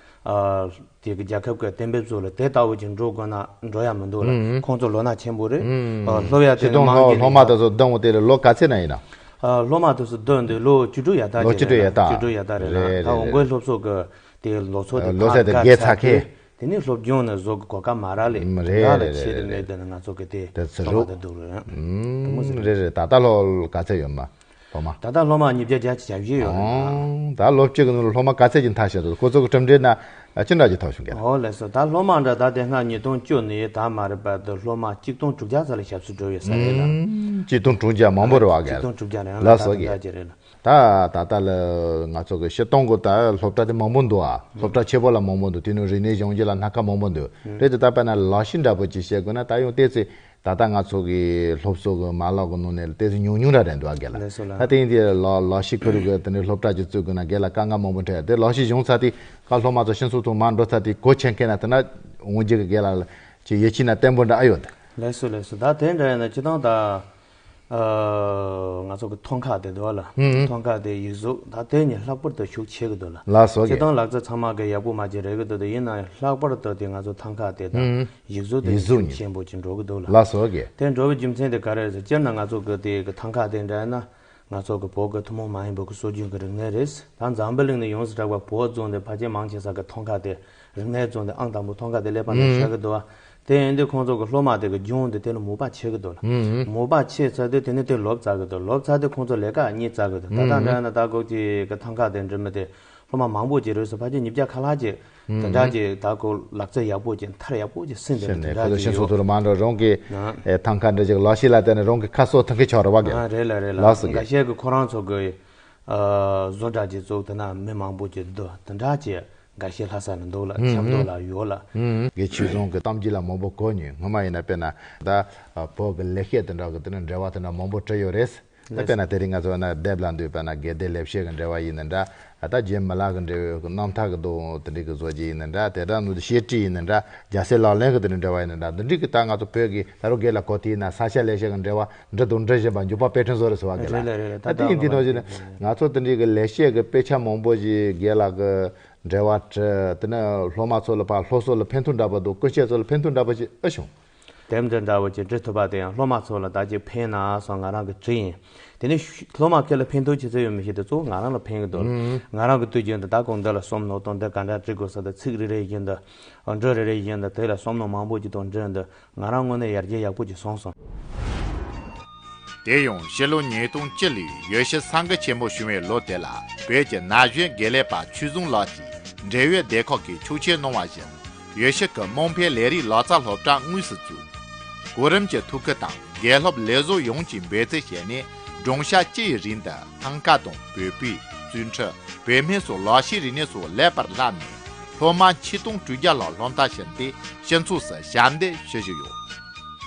ཨ། དེ་གི་རྒྱལ་ཁབ་ཀྱི་གཏན་འབེབས་ཚོ་ལ་དེ་ལྟ་བུ་ཅིག་འགྲོ་དགོས་ན་འགྲོ་ཡ་མི་འདུག་ལ། ཨུམ། ཁོང་ཚོ་ལོ་ན་ཆེན་པོ་རེད། ཨུམ། ཨ། སློབ་ཡ་དེ་སྤྱི་དོན་མང་ལྷོ་གི་སློབ་མ་དེ་ཚོ་བསྡོམས་དེ་ལ་ལོ་ག་ཚད་ན་ཡིན་ན། ཨ། སློབ་མ་དེ་ཚོ་བསྡོམས་དེ་ལོ་བཅུ་དྲུག་ཡ་ད་ལོ་ཅིག་བཅུ་དྲུག་ཡ་ད། བཅུ་དྲུག་ཡ་ད་རེད་ལ། རེད་ད་རེད་འོས་འགན་རེད། སློབ་གསོ་གི་དེ་ལོ་ཚོད་དེ་ལོ་ཚད་དེ་ཕར་བརྒལ་ཚར་ཚར་ཁེ། དེ་ནས་སློབ་སྦྱོང་ནས་བཟོ་གི་གོ་སྐབས་མ་རག་ལས། ཨུམ། རེད་ད་ལ་རེད་ཆེད་དུ་རེད་མེད་རེད། དེ་ནས་ང་ཚོ་གི་དེ་དེ་ཚོ་སློབ་མ་རོ། དེ་འདུག་རེད། ཨུམ། དེ་མོ་ཟེར། རེད་རེད། ད་ལྟ་ལོ་ག་ཚད་ཡོད་མ། སློབ་མ། ད་ལྟ་སློབ་མ་ཉིས་བརྒྱ་བརྒྱད་ཅུ་གྱ་བཞི་ཡོད་རེད། ཨང་། ད་ལོ་གཅིག་གི་ནང་ལ་སློབ་མ་ག་ཚད་ཅིག་མཐར་ཕྱིན་འདུག་ཁོ་ཚོ་གི་གྲུབ་འབྲས་ན་ཅི་འདྲ་ཅིག་ཐོབ་བྱུང་གི། ཨོ་ལགས་སོ། ད་སློབ་མ་འདྲ་ད་དེ་སྔ་ཉིས་སྟོང་བཅུ་ནས་ད་མ་རེད་པ། ད་སློབ་མ་གཅིག་སྟོང་དྲུག་བརྒྱ་ཙམ་ལ་ཞབས་སུ་འགྲོ་ཡོད་ས་རེད་ལ། ཨང་། གཅིག་སྟོང་དྲུག་བརྒྱ་མང་པོ་རེད་བ་གི། གཅིག་སྟོང་དྲུག་བརྒྱ་རེད། ལགས་སོ་ད་གི། དེ་འདྲ་ཅིག་རེད་ལ། ད་ད་ལྟ་ལ་ང་ཚོ་གི་སྤྱིར་བཏང་གི་ད་སློབ་གྲྭ་དེ་མང་པོ་འདུག་ཨ། སློབ་གྲྭ་ཆེ་བོ་ལ་མང་པོ་འདུག་དེ་ནས་རིག་གནས་སྦྱོང་བརྒྱུད་ལ་སྣ་ཁ་མང་པོ་འདུག་རེད་དེ་ད་དཔེར་ན་ལག་ཤེས་འདྲ་པོ་ཅིག་བཤད་དགོས་ན་ད་ཡང་ཏོག་ཙམ། ད་ལྟ་ང་ཚོ་གི་སློབ་གསོ་གི་མ་ལག་གི་ནང་ནས་ཏོག་ཙམ་ཉུང་ཉུང་ར་རེད་འདུག་ཨ་རྒན་ལགས། ལགས་སོ་ལགས། ད་དེ་ཡིན་དུས་ལག་ལག་ཤེས་ཁུལ་གྱི་དེ་འདྲའི་སློབ་གྲྭ་ཅིག་བཙུགས་དགོས་ན་རྒན་ལགས་དཀའ་ངལ་མང་པོ་འཕྲད་དེ། ལག་ཤེས་སྦྱོང་ཚར་དུས་ཀ་སློབ་མ་ཚོ་ཤིང་བཟོ་ཚོ་མར་འགྲོ་ཚར་དུས་གོ་ཆེན་མཁན་ན་དེ་ན་འོང་རྒྱུ་གི་རྒན་ལགས་ལ་ཅིག་ཡིད་ཆེས་ན་བརྟན་པོ་འདྲ་ཨ་ཡོད་དེ། ལགས་སོ་ལགས་སོ། ད་དེ་འདྲ་ཡིན་ན་སྤྱིར་བཏང་ད་ཨ་ང་ཚོ་གི་ཐོན་ཁ་དེ་འདུག་ལ། ཧུམ། ཐོན་ཁ་དེ་ཡིག་གཟུགས་ད་དེ་གཉིས་ལྷག་པར་དུ་ཤུགས་ཆེ་གི་འདུག་ལ། ལགས་སོ་སྤྱིར་རྒན། བཏང་ལག་རྩལ་ཚང་མ་གི་ཡག་པོ་མ་བྱས་རེད་གི་འདུག་ད་ཡིན་ན་ཡང་ལྷག་པར་དུ་དེ་ང་ཚོ་ཐོན་ཁ་དེ་དང་ཧུམ། ཡིག་གཟུགས་དེ་ཡིག་གཟུགས་ཤུགས་ཆེན་པོ་ཅིག་འགྲོ་གི་འདུག་ལ། ལགས་སོ་རྒན། དེ་འགྲོ་བའི་རྒྱུ་མཚན་དེ་ག་རེ་རེད་ཟེར་སྤྱིར་ན་ང་ཚོ་གི་དེ་གི་ཐོན་ཁ་དེ་འདྲ་ཡིན་ན་ང་ཚོ་གི་བོད་གི་ཐུན་མོང་མ་ཡིན་པའི་གི་སྲོལ་རྒྱུན་གི་རིག་གནས་རེད། ད་འཛམ་བུ་གླིང་ནས་ཡོངས་སུ་གྲགས་པ་བོད་རྫོང་དེ་ཕལ་ཆེར་མང་ཆེ་ས་གི་ཐོན་ཁ་དེ་རིག་གནས་རྫོང་དེ་ཨང་དང་པོ་ཐོན་ཁ་དེ་ཀླད་པ་ནས་ཧུམ། ཤར་གི་འདུག་བ། དེ་ཡིན་དུས་ཁོང་ཚོ་གི་སློབ་མ་དེ་གི་སྦྱོང་དེ་དེ་ལ་མོས་པ་ཆེ་གི་འདུག་ལ། ཧུམ། མོས་པ་ཆེ་ཚར་དུས་དེ་ནས་དེ་ལོབས་ཚར་གི་འདུག་ལོབས་ཚར་དུས་ཁོང་ཚོ་ལས་ཀ་རྙེད་ཚར་གི་འདུག་ད་ལྟ་ཧུམ། འདྲ་ན་ད་གོ་ཅིག་གི་ཐོན་ཁ་དེ་འགྲིམ་མི་དེ་སློབ་མ་མང་པོ་ཅིག་རེད་སོ་ཕལ་ཆེར་ཉིས་བརྒྱ་ཁ་ལྷག་ཅིག་དེ་འདྲ་ཅིག་ད་གོ་ལག་རྩལ་ཡག་པོ་ཅིག་མཐར་ཡག་པོ་ཅིག་ཟིན་དེ་ཤེས་དེ་ནས་འདྲ་ཁོ་ཚོ་ཅིག་ཤིང་ཡོད། བཟོ་ཚོ་རུ་མ་འགྲོ་རང་གི་ཨ་ཐང་ཁ་འདྲ་ཅིག་ལག་ཤེས་ལ་བརྟེན་ནས་རང་གི་ཁ་གསོ་ཐང་གི་ཆོག་རེད་བ་གི། ཨ་རེད་ལ་རེད་ལ། ལགས་སོ་གི། འགའ་ཤས་ཀྱི་ཁོ་རང་ཚོ་གི་ཨ་བཟོ་གྲྭ་ཅིག་བཙུགས་དེ་ན་མི་མང་པོ་ཅིག་འདུག་དེ་འདྲ་ཅིག་འགའ་ཤས་ལྷ་ས་ལ་འདུག་ལ། ཨུམ་ཆབ་མདོ་ལ་ཡོད་ལ། ཨུམ་གི་ཆོས་རྫོང་གི་གཏམ་རྒྱུད་ལ་མང་པོ་གོ་མྱོང་། སྔོན་མ་ཡིན་ན་དཔེར་ན་ད་བོད་གི་ལེགས་བཤད་དེ་འདྲ་གི་དེ་ནས་འགྲེལ་བ་དེ་འདྲ་མང་པོ་བྲིས་ཡོད་རེད། ད་དཔེར་ན་དེ་རིང་ང་ཚོ་ན་སྡེབ་ལ་འདུས་པ་ན་དགེ་ལྡན་ལེགས་བཤད་ཀྱི་འགྲེལ་བ་ཡིན་ན་འདྲ། ད་རྗེ་མི་ལ་གི་འགྲེལ་བའི་རྣམ་ཐར་གྱི་མདོ་དེ་འདྲའི་གི་བཟོ་རྒྱུ་ཡིན་ན་འདྲ། དེ་དག་ནང་དུ་བཤད་ཁྲིད་ཡིན་ན་འདྲ། རྒྱལ་སྲས་ལག་ལེན་གྱི་དེ་འདྲའི་འགྲེལ་བ་ཡིན་ན་འདྲ། འདི་འདྲའི་གི་ད་ང་ཚོ་བོད་ཀྱི་ད་རུང་རྒན་ལགས་གོ་དེ་ཡིན་ན་ས་སྐྱ་ལེགས་བཤད་ཀྱི་འགྲེལ་བ་འབྲི་དང་འབྲི་བཞིན་པ་འཇུག་པ་དཔེ་སྐྲུན་བཟོ་རེད་ཟེར་བ་རྒན་ལགས། རེད་ལ་རེད་ལ། ད་དེ་ཡིན་དུས་ནང་བཞིན་ང་ཚོ་དེ་འདྲའི་གི་ལེགས་བཤད་ཀྱི་དཔེ་ཆ་མང་པོ་ཞིག་རྒན་ལགས་ཀྱི་འགྲེལ་བ་བྲིས་དེ་ནི་སློབ་མ་ཚོ་ལ་ཕར་སློབ་གསོ་ལ་ཕན་ཐོགས་འདྲ་པོ་འདུག་སྐུ་མཁྱེན་ཚོ་ལ་ཕན་ཐོགས་འདྲ་པོ་ཞིག་ཨེ་བྱུང་། དེབ་འདི་འདྲ་བོ་ཅིག་འབྲི་ཐུབ་པ་དེ་ཡང་སློབ་མ་ཚོ་ལ་བདག་གཅིག་ཕན་ན་སོང་ང་རང་གི་བྲིས་ཡིན། དེ་ནས་སློབ་མ་ཁྱེད་ལ་ཕན་ཐོགས་ཅི་ཙམ་ཡོད་མི་ཤེས་དེ་གཙོ་བོ་ང་རང་ལ་ཕན་གི་འདུག་ང་རང་གི་དུས་རྒྱུན་དུ་ད་གོང་འདི་ལ་བསམ་མནོ་དང་འདི་ག་འདྲ་འབྲི་དགོས་ས་དང་ཚིག་རེ་རེ་བཞིན་དུ་འབྲི་རེ་རེ་བཞིན་དུ་དེ་ལ་བསམ་མནོ་མང་པོ་ཅིག་དང་འབྲི་འདུག་ང་རང་དངོས་གནས་ཡར་རྒྱས་ཡག་པོ་ཅིག་སོང་སོང་། དེ་ཡང་ཕྱི་ལོ་ཉིས་སྟོང་བཅུ་ལོའི་ཡུལ་ཤུལ་སེང་གེ་ཆེན་མོ་བྱུང་བའི་ལོ་དེ་ལ་བོད་ཀྱི་ན་གཞོན་དགེ་ལས་པ་ཆོས་བཟང་ལགས་ཀྱིས་འབྲེལ་ཡོད་སྡེ་ཁག་གིས་ཆོག་མཆན་གནང་བ་བཞིན། ཡུལ་ཤུལ་གྱི་དམངས་ཕན་ལས་རིགས་ལག་རྩལ་སློབ་གྲྭ་དངོས་སུ་བཙུགས། གོ་རིམ་གྱི་ཐུགས་ཁུར་དང་དགེ་སློབ་ལས་བཟོ་ཡོངས་ཀྱིས་འབད་བརྩོན་བྱས་ནས་བགྲང་བྱ་བཅུ་ཡི་རིང་དུ་ཐང་ཀ་དང་བོད་དཔེ། རྩིས་འཕྲུལ། བོད་སྨན་སོགས་ལག་ཤེས་རིག་གནས་སོགས་ལེགས་པར་བསླབས་ནས་སློབ་མ་ཆིག་སྟོང་དྲུག་བརྒྱ་ལྷག་སློབ་མཐར་ཕྱིན་ཏེ་སྤྱི་ཚོགས་སུ་ཞབས་འདེགས་ཞུ་བཞིན་ཡོད།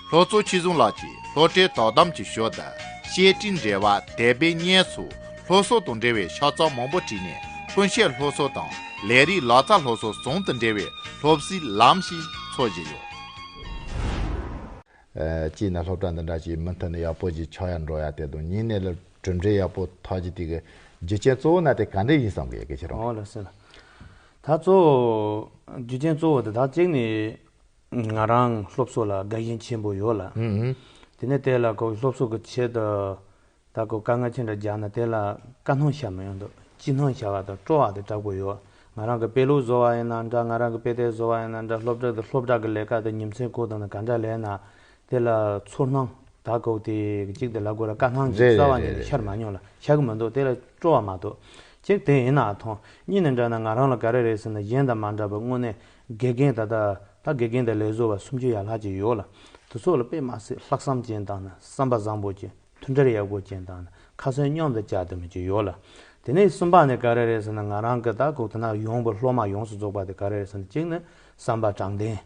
སློབ་གཙོ་ཆོས་བཟང་ལགས་ཀྱིས་སློབ་གྲྭའི་དོ་དམ་གྱི་ཞོར་དུ་བཤད་ཁྲིད་འབྲེལ་བ་དད་པའི་བརྙན་སོགས་སློབ་གསོ་དང་འབྲེལ་བའི་ཤ་ཚ་མང་པོ་བྲིས་ནས་ཀུན་ཤེས་སློབ་གསོ་དང་ལས་རིགས་ལག་རྩལ་སློབ་གསོ་ཟུང་དུ་འབྲེལ་བའི་སློབ་གསོའི་ལམ་ཞིག་འཚོལ་བཞིན་ཡོད། ཨ་གཅིག་ནས་སློབ་གྲྭ་འདི་འདྲ་ཞིག་མུ་མཐུད་ནས་ཡག་པོ་ཞིག་ཆགས་ཡ་འགྲོ་ཡ་དེ་དང་། གཉིས་ནས་ལ་གྲུབ་འབྲས་ཡག་པོ་ཐོབ་རྒྱུ་དེ་གི་རྒྱུ་རྐྱེན་གཙོ་བོ་ན་དེ་ག་འདྲས་ཡིན་བསམ་གི་ཡོད་གི་ཁྱེད་རང་། འོ་ལགས་སོ་ལགས། ད་གཙོ་བོ་རྒྱུ་རྐྱེན་གཙོ་བོ་དེ་ད་གཅིག་ནས་ང་རང་སློབ་གསོ་ལ་དགའ་ཞེན་ཆེན་པོ་ཡོད་ལ། ཨུམ། དེ་ནས་དེ་ལ་ཁོ་སློབ་གསོ་གི་ཆེད་དུ་ད་ཁོ་དཀའ་ངལ་ཅི་འདྲ་རྒྱག་ན་དེ་ལ་དཀའ་སྣང་བྱ་མི་ཡོང་འདུག་སྐྱིད་སྣང་བྱ་བ་དང་སྤྲོ་བ་དེ་དྲག་པོ་ཡོད། ང་རང་གི་དཔེ་ཀློག་བཟོ་བ་ཡིན་ན་འདྲ། ང་རང་གི་དཔེ་དེབ་བཟོ་བ་ཡིན་ན་འདྲ། སློབ་གྲྭ་དེ་སློབ་གྲྭ་གི་ལས་ཀ་དེ་ཉིན་མཚན་བསྐོར་དང་ན་ག་འདྲ་ལས་ན་དེ་ལ་ཚོར་སྣང་ད་ཁོ་དེ་གཅིག་དེ་ལ་གོ་ར་དཀའ་སྣང་གི་རེད་རྩ་བ་རེད་ནས་རེད་ཤར་རེད། མ་མྱོང་ལ་ཤར་གི་མི་འདུག་དེ་ལ་སྤྲོ་བ་མ་གཏོགས། གཅིག་དེ་ཡིན་ན་ཐོང་། གཉིས་ནས་འདྲ་ན་ང་རང་ལ་ག་རེ་རེད་ཟེར་ན་གཞན་དང་མ་འདྲ་བའི་དངོས་གནས་དགེ་རྒན་ད་ལྟ་ད་དགེ་རྒན་དང་ལས་བཟོ་བ་སུམ་ཅུ་ཡར་ལྷག་ཅིག་ཡོད་ལ། དེ་ཚོ་ལ་དཔེ་མ་སྲིད་ལྷག་བསམ་ཅན་དང་ན་བསམ་པ་བཟང་པོ་ཅན་མཐུན་སྒྲིལ་ཡག་པོ་ཅན་དང་ན་ཁ་སང་མཉམ་དུ་བཅར་དུ་མི་ཅིག་ཡོད་ལ། དེ་ནས་གསུམ་པ་ནས་ག་རེ་རེད་ཟེར་ན་ང་རང་གི་ད་ཁོ་དེ་ན་ཡོང་བའི་སློབ་མ་ཡོངས་སུ་རྫོགས་པ་དེ་ག་རེ་རེད་ཟེར་ན་གཅིག་ནི་བསམ་པ་དྲང་བདེན།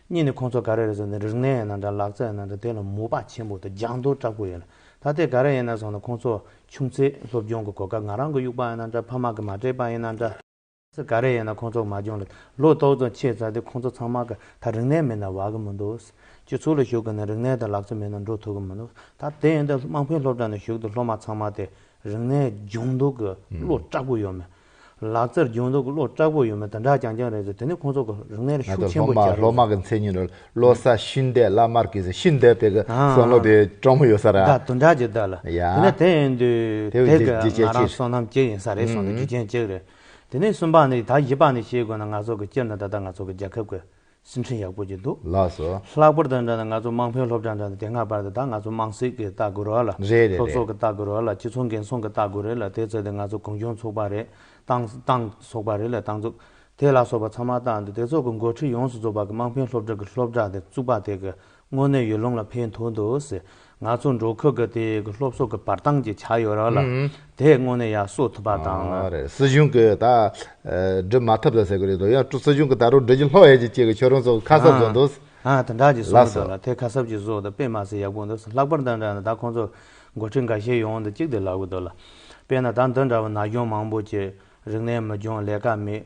གཉིས་ནི་ཁོང་ཚོ་ག་རེ་རེད་ཟེར་ན་རིག་གནས་ཡིན་ན་འདྲ་ལག་རྩལ་ཡིན་ན་འདྲ་དེ་ལ་མོས་པ་ཆེན་པོ་དང་སྦྱང་འདོད་དྲག་པོ་ཡོད་ལ། ད་དེ་ག་རེ་ཡིན་ན་སོང་ན་ཁོང་ཚོ་ཆུང་ཚེ་སློབ་སྦྱོང་གི་གོ་སྐབས་ང་རང་གི་དབྱུག་པ་ཡིན་ན་འདྲ་ཕ་མ་གི་མ་སྤྲད་པ་ཡིན་ན་འདྲ། ག་རེ་ཡིན་ན་ཁོང་ཚོ་མ་སྦྱོང་ལ་ལོ་ཏོག་ཙམ་ཆེ་ཚར་དུས་ཁོང་ཚོ་ཚང་མ་གི་ད་རིག་གནས་མེད་ན་བ་གི་མི་འདུག་སྤྱི་ཚོགས་ལ་ཞུགས་གི་ན་རིག་གནས་དང་ལག་རྩལ་མེད་ན་འགྲོ་ཐུབ་གི་མི་འདུག་ད་དེ་ཡིན་དུས་དམངས་ཕན་སློབ་གྲྭ་ནས་ཞུགས་དུས་སློབ་མ་ཚང་མ་དེ་རིག་གནས་སྦྱོང་འདོད་ཀྱི་བློ་དྲག་པོ་ཡོད་མེད། ལག་རྩལ་སྦྱོང་འདོད་ཀྱི་བློ་དྲག་པོ་ཡོད་མེད་དེ་འདྲ་རྐྱང་རྐྱང་རེད་ཟེར། དེ་ནི་ཁོང་ཚོ་གི་རིག་གནས་ལ་ང་ཤུགས་ཚོ་སློབ་མ་ཆེན་པོ་སྦྱར་སློབ་མ་གི་མཚན་ཉིད་ནི་བློ་གསར་ཤུགས་ལྡན་བླ་མར་གི་ཟེར་ཤུགས་ལྡན་པའི་གི་ཨ་བསམ་བློ་དེ་དྲང་མོ་ཡོད་ས་ར། ད་དེ་འདྲ་ཅིག་ད་ལ། ཡ། དེ་ནས་དེ་ཡིན་དུས་དེ་དེ་རྒྱུ་གི་རྒྱུ་རྐྱེན་ང་རང་གཅིག་བསོད་ནམས་གཅིག་ཡིན་ས་རེད་སོང་ན་ཨུ་རྒྱུ་རྐྱེན་གཅིག་རེད། དེ་ནས་གསུམ་པ་ནི་ད་བཞི་པ་ནི་ཤེས་དགོས་ན་ང་ཚོ་གི་སྤྱིར་ན་ད་ལྟ་ང་ཚོ་གི་རྒྱལ་ཁབ་གི་སི་ཁྲོན་ཡག་པོ་ཅིག་འདུག་ལགས་སོ། ལྷག་པར་དུ་འདྲ་ན་ང་ཚོ་དམངས་ཕན་སློབ་གྲྭ་འདྲ་ན་དེ་སྔ་བར་དུ་ད་ང་ཚོ་དམངས་སྲིད་ཀྱིས་ལྟ་དགོས་རེད་ལ། རེད་རེད་སློབ་གསོ་རེད། གིས་ལྟ་དགོས་རེད་ལ། སྤྱི་ཚོགས་འགན་སྲུང་གིས་ལྟ་དགོས་རེད་ལ། དེ་ཚོ་དེ་ང་ཚོ་གུང་སེང་ཚོགས་པ་རེད། ཏང་ཏང་ཚོགས་པ་རེད་ལ་ཏང་འཛུགས་དེ་ལ་སོགས་པ་ཚང་མ་བཏང་དུས་དེ་ཚོ་གི་འགོ་ཁྲིད་ཡོངས་སུ་རྫོགས་པ་གི་དམངས་ཕན་སློབ་གྲྭ་གི་སློབ་གྲྭ་དེ་བཙུགས་པ་དེ་གི་དངོས་གནས་ཡུལ་ལུང་ལ་ཕན་ཐོགས་འདུག་ཟེར། ང་ཚོ་འབྲོག་ཁུལ་གི་དེ་གི་སློབ་གསོ་གི་བར་སྟོང་ཅིག་ཆགས་ཡོད་རེད་ལ། ཨུ་ཧུམ། དེ་དངོས་གནས་ཡར་གསོ་ཐུབ་པ་དང་ཨ་ལ། རེད། སྲིད་གཞུང་གི་ད་ཨ་སྒྲུབ་མ་ཐུབ་ཟེར་གི་རེད་དོ། ཡང་སྲིད་གཞུང་གི་ད་རུང་སྒྲུབ་རྒྱུ་ལྷོད་ཡས་ཀྱི་ཅིག་གི་ཁྱོད་རང་ཚོ་གི་ཁ་གསབ་ཨ་བཟོ་འདུག་ཨ་དེ་འདྲ་ཅིག་གསུང་གི་འདུག་ལགས་སོ། ལ་དེ་ཁ་གསབ་ཅིག་བཟོ་དང་དཔེ་མ་སྲིད་ཡག་པོ་འདུག་ལྷག་པར་དུ་འདྲ་ན་ད་ཁོང་ཚོ་འགོ་ཁྲིད་འགའ་ཤས་ཡོང་དུ་གཅིག་དེ་ལབ་གི་འདུག་ལ། དཔེར་ན་ད་འདི་འདྲ་བ་ན་གཞོན་མང་པོ་ཅིག་རིག་གནས་མི་སྦྱོང་ལས་ཀ་མེད།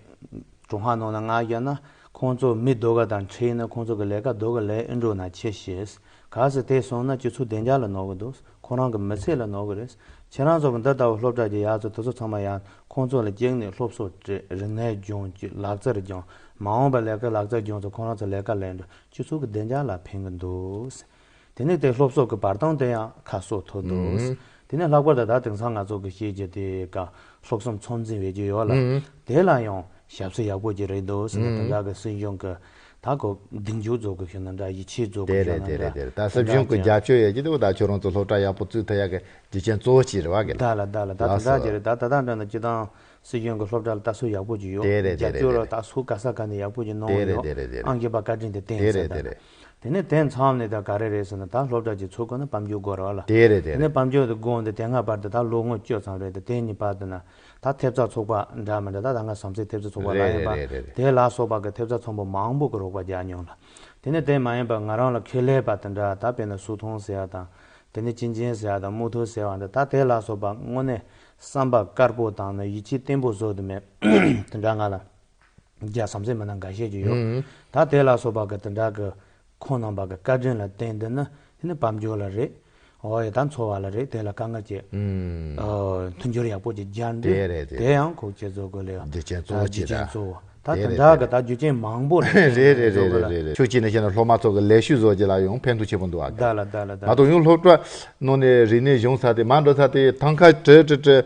ཀྲུང་ཧྭ་ནང་ན་ང་བཤད་ན་ཁོང་ཚོ་མི་སྡུག་ག་དང་འཕྲད་ན་ཁོང་ཚོ་གི་ལས་ཀ་སྡུག་ག་ལས་ཨེ་འགྲོ་ན་ཆེ་ཤེས། ག་སེ་དེ་སོང་ན་སྤྱི་ཚོགས་བདེ་འཇགས་ལ་གནོད་གི་འདུག་ཁོ་རང་གི་མི་ཚེ་ལ་གནོད་གི་རེད། ཁྱེད་རང་ཚོ་གི་འདི་ལྟ་བུ་སློབ་གྲྭ་གི་ཡག་ཚོ་དེ་ཚོ་ཚང་མ་ཡང་ཁོང་ཚོ་ལ་གཅིག་ནས་སློབ་གསོ་སྤྲད། རིག་གནས་སྦྱོང་རྒྱུ། ལག་རྩལ་སྦྱོང་། མ་འོངས་པ་ལས་ཀ་ལག་རྩལ་སྦྱོང་ཚོ་ཁོ་རང་ཚོ་ལས་ཀ་ལས་འགྲོ་སྤྱི་ཚོགས་ཀྱི་བདེ་འཇགས་ལ་ཕན་གི་འདུག་དེ་ནས་དེ་སློབ་གསོ་གི་བར་སྟོང་དེ་ཡང་ཁ་གསོ་ཐུབ་འདུག་དེ་ནས་ལྷག་པར་དུ་ད་དེང་སང་ང་ཚོ་གི་ཤེས་རྒྱུ་དེ་ག་སློབ་གསུམ་ཚོད་འཛིན་བེད་སྤྱོད་ཡོད་ལ། དེ་ལ་ཡང་ཞབས་ཕྱི་ཡག་པོ་ཅིག་རེད་འདུག་ཟེར་ན་དེ་འདྲ་གི་སྲིད་གཞུང་གི་ད་གོ་གདེང་འཇོག་བཟོ་དགོས་ཤེ་ན་འདྲ། ཡིད་ཆེས་བཟོ་དགོས་ཤེ་ན་འདྲ། དེ་རེད་དེ་རེད་དེ་རེད། ད་སྲིད་གཞུང་གི་རྒྱབ་སྐྱོར་ཡོད་ཀྱི་འདུག་ད་ཁྱོད་རང་ཚོ་སློབ་གྲྭ་ཡག་པོ་བཙུགས་ཐུབ་ཡག་གི་རྒྱུ་རྐྱེན་གཙོ་བོ་ཅིག་རེད་བ་གི་ལ། ད་ལ་ད་ལ་ད་དེ་འདྲ་ཅིག་རེད། ད་ད་ད་འདྲ་ན་སྤྱི་བཏང་སྲིད་གཞུང་གི་སློབ་གྲྭ་ལ་ལྟ་སྲོལ་ཡག་པོ་ཅིག་ཡོད། དེ་རེད་དེ་རྒྱབ་སྐྱོར་རེད་ལ་ལྟ་སྲོལ་ག་ས་ག་ནས་ཡག་པོ་ཅིག་གནང་དེ་ཡོད། རེད་དེ་རེད་དེ་རེད། ཨང་རྒྱས་པ་བཀའ་དྲིན་དེ་བསྟན་ཟེར་ད། དེ་ནས་དེ་མཚམས་ནས་ད་ག་རེ་རེད་ཟེར་ན་ད་སློབ་གྲྭ་ཅིག་ཚུགས་དགོས་ན་དཔལ་འབྱོར་དགོས་རེད་བ་ལ། དེ་རེད་དེ་དེ་ནས་རེད། དཔལ་འབྱོར་དེ་དགོས་འདི་དེ་སྔ་བར་དུ་ད་ལོ་ངོ་བཅུ་ཙམ་རེད་དེ། དེ་གཉིས་བར་དུ་ན་ད་ཐེབས་རྩ་ཚོགས་པ་འདྲ་མི་འདྲ་ད་ད་ང་བསམ་གཟས་ཐེབས་རྩ་ཚོགས་པ་ལ་ཡིན་པ་རེད་རེད་རེད། དེ་ལ་སོགས་པ་གི་ཐེབས་རྩ་ཚོགས་པ་མང་པོ་གི་རོགས་པ་རྒྱག་མྱོང་ལ། དེ་ནས་དེ་མ་ཡིན་པ་ང་རང་ལ་ཁེ་ལས་པ་དེ་འདྲ་ད་དཔེར་ན་སུ་ཐོང་ཟེར་ཡ་དང་། དེ་ནས་ཅིན་ཅིན་ཟེར་ཡ་དང་། མུ་ཐུ་ཟེར་བ་འདི་ད་དེ་ལ་སོགས་པ་དངོས་གནས་བསམ་པ་དཀར་པོ་དང་ནི་ཡིད་ཆེས་བརྟན་པོ་བཟོ་དུ་མེད་དེ་འདྲ་ང་ལ་རྒྱ་བསམ་སེམས་མི་སྣ་འགའ་ཤས་ཀྱི་ཡོད། ཨུམ། ད་དེ་ལ་སོགས་པ་གི་དེ་འདྲ་གི་ཁོང་རྣམ་པ་གི་བཀའ་དྲིན་ལ་བརྟེན་དེ་ནི་དེ་ནི་དཔལ་འབྱོར་ལ་རེད། འོ་ཡ་ད་འཚོ་བ་ལ་རེད། དེ་ལ་དཀའ་ངལ་གྱི་ཨུམ། ཨོ་མཐུན་སྦྱོར་ཡག་པོ་ཅིག་སྦྱར་འདི་དེ་རེད་དེ་དེ་རེད། ཡང་ཁོ་ཁྱེད་ཚོ་གི་ལས་རྒྱུ་རྐྱེན་གཙོ་བོ་ད་ཅིག་རྒྱུ་རྐྱེན་གཙོ་བོ་ད་དེ་དེ་འདྲ་གི་ད་རྒྱུ་རྐྱེན་མང་པོ་རེད་རེད་རེད་རེད། ཕྱོགས་གཅིག་ནས་བཤད་ན་སློབ་མ་ཚོ་གི་ལས་ཞུགས་བཟོ་རྒྱུ་ལ་ཡང་ཕན་ཐོགས་ཆེ་པོ་འདུག་ཨ། ད་ལ་ད་ལ་ད་མ་གཏོགས་ཡང་སློབ་གྲྭ་ནང་ནས་རིག་གནས་སྦྱོང་ས་དེ་མ་འགྲོ་ས་དེ་ཐང་ཁ་བྲི་བྲི་བྲི་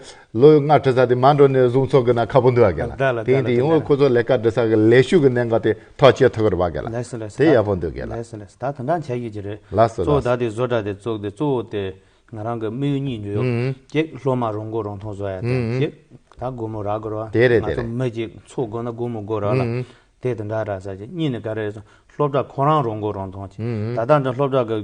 ལོ་ལྔ་བྲི་ས་དེ་མ་འགྲོ་ནས་བཟུང་ཚོགས་གི་ན་ཁ་པོ་འདུག་ཨ་ག་ལ། ད་ལ་དེ་ཡིན་དེ་ཡང་ཁོ་ཚོ་ལས་ཀ་འབྲི་ས་གི་ལས་ཞུགས་གི་གནད་འགག་དེ་ཐག་གཅོད་ཐུབ་གི་རེད་བ་ག་ལ། ལགས་སོ་ལགས་སོ། དེ་ཡག་པོ་འདུག་ག་ལ། ལགས་སོ་ལགས་སོ། ད་དེ་འདྲ་བྱ་ཡི་ཅི་རེད། ལགས་སོ་གཙོ་བོ་ལགས་སོ། ད་དེ་བཟོ་གྲྭ་དེ་བཙུགས་དེ་གཙོ་བོ་དེ་ང་རང་གི་དམིགས་ཡུལ་གཉིས་འདྲ་ཡོད། ཨུམ། གཅིག་སློབ་མ་རང་མགོ་རང་ཐོན་བཟོ་ཡ་དེ། ཨུམ། གཅིག་ད་སྒོར་མོ་རག་དགོས་རེད་བ། དེ་རེད་ང་དེ་ཚོ་རེད། མི་གཅིག་འཚོ་དགོས་ན་སྒོར་མོ་དགོས་རེད་བ་ལ། ཨུམ། དེ་དེ་འདྲ་ར་ས་ཅིག་གཉིས་ནི་ག་རེ་རེད་ཟེར་སློབ་གྲྭ་ཁོ་རང་རང་མགོ་རང་ཐོན་ཅིག་ཨུམ། ད་ལྟ་འདྲ་སློབ་གྲྭ་གི་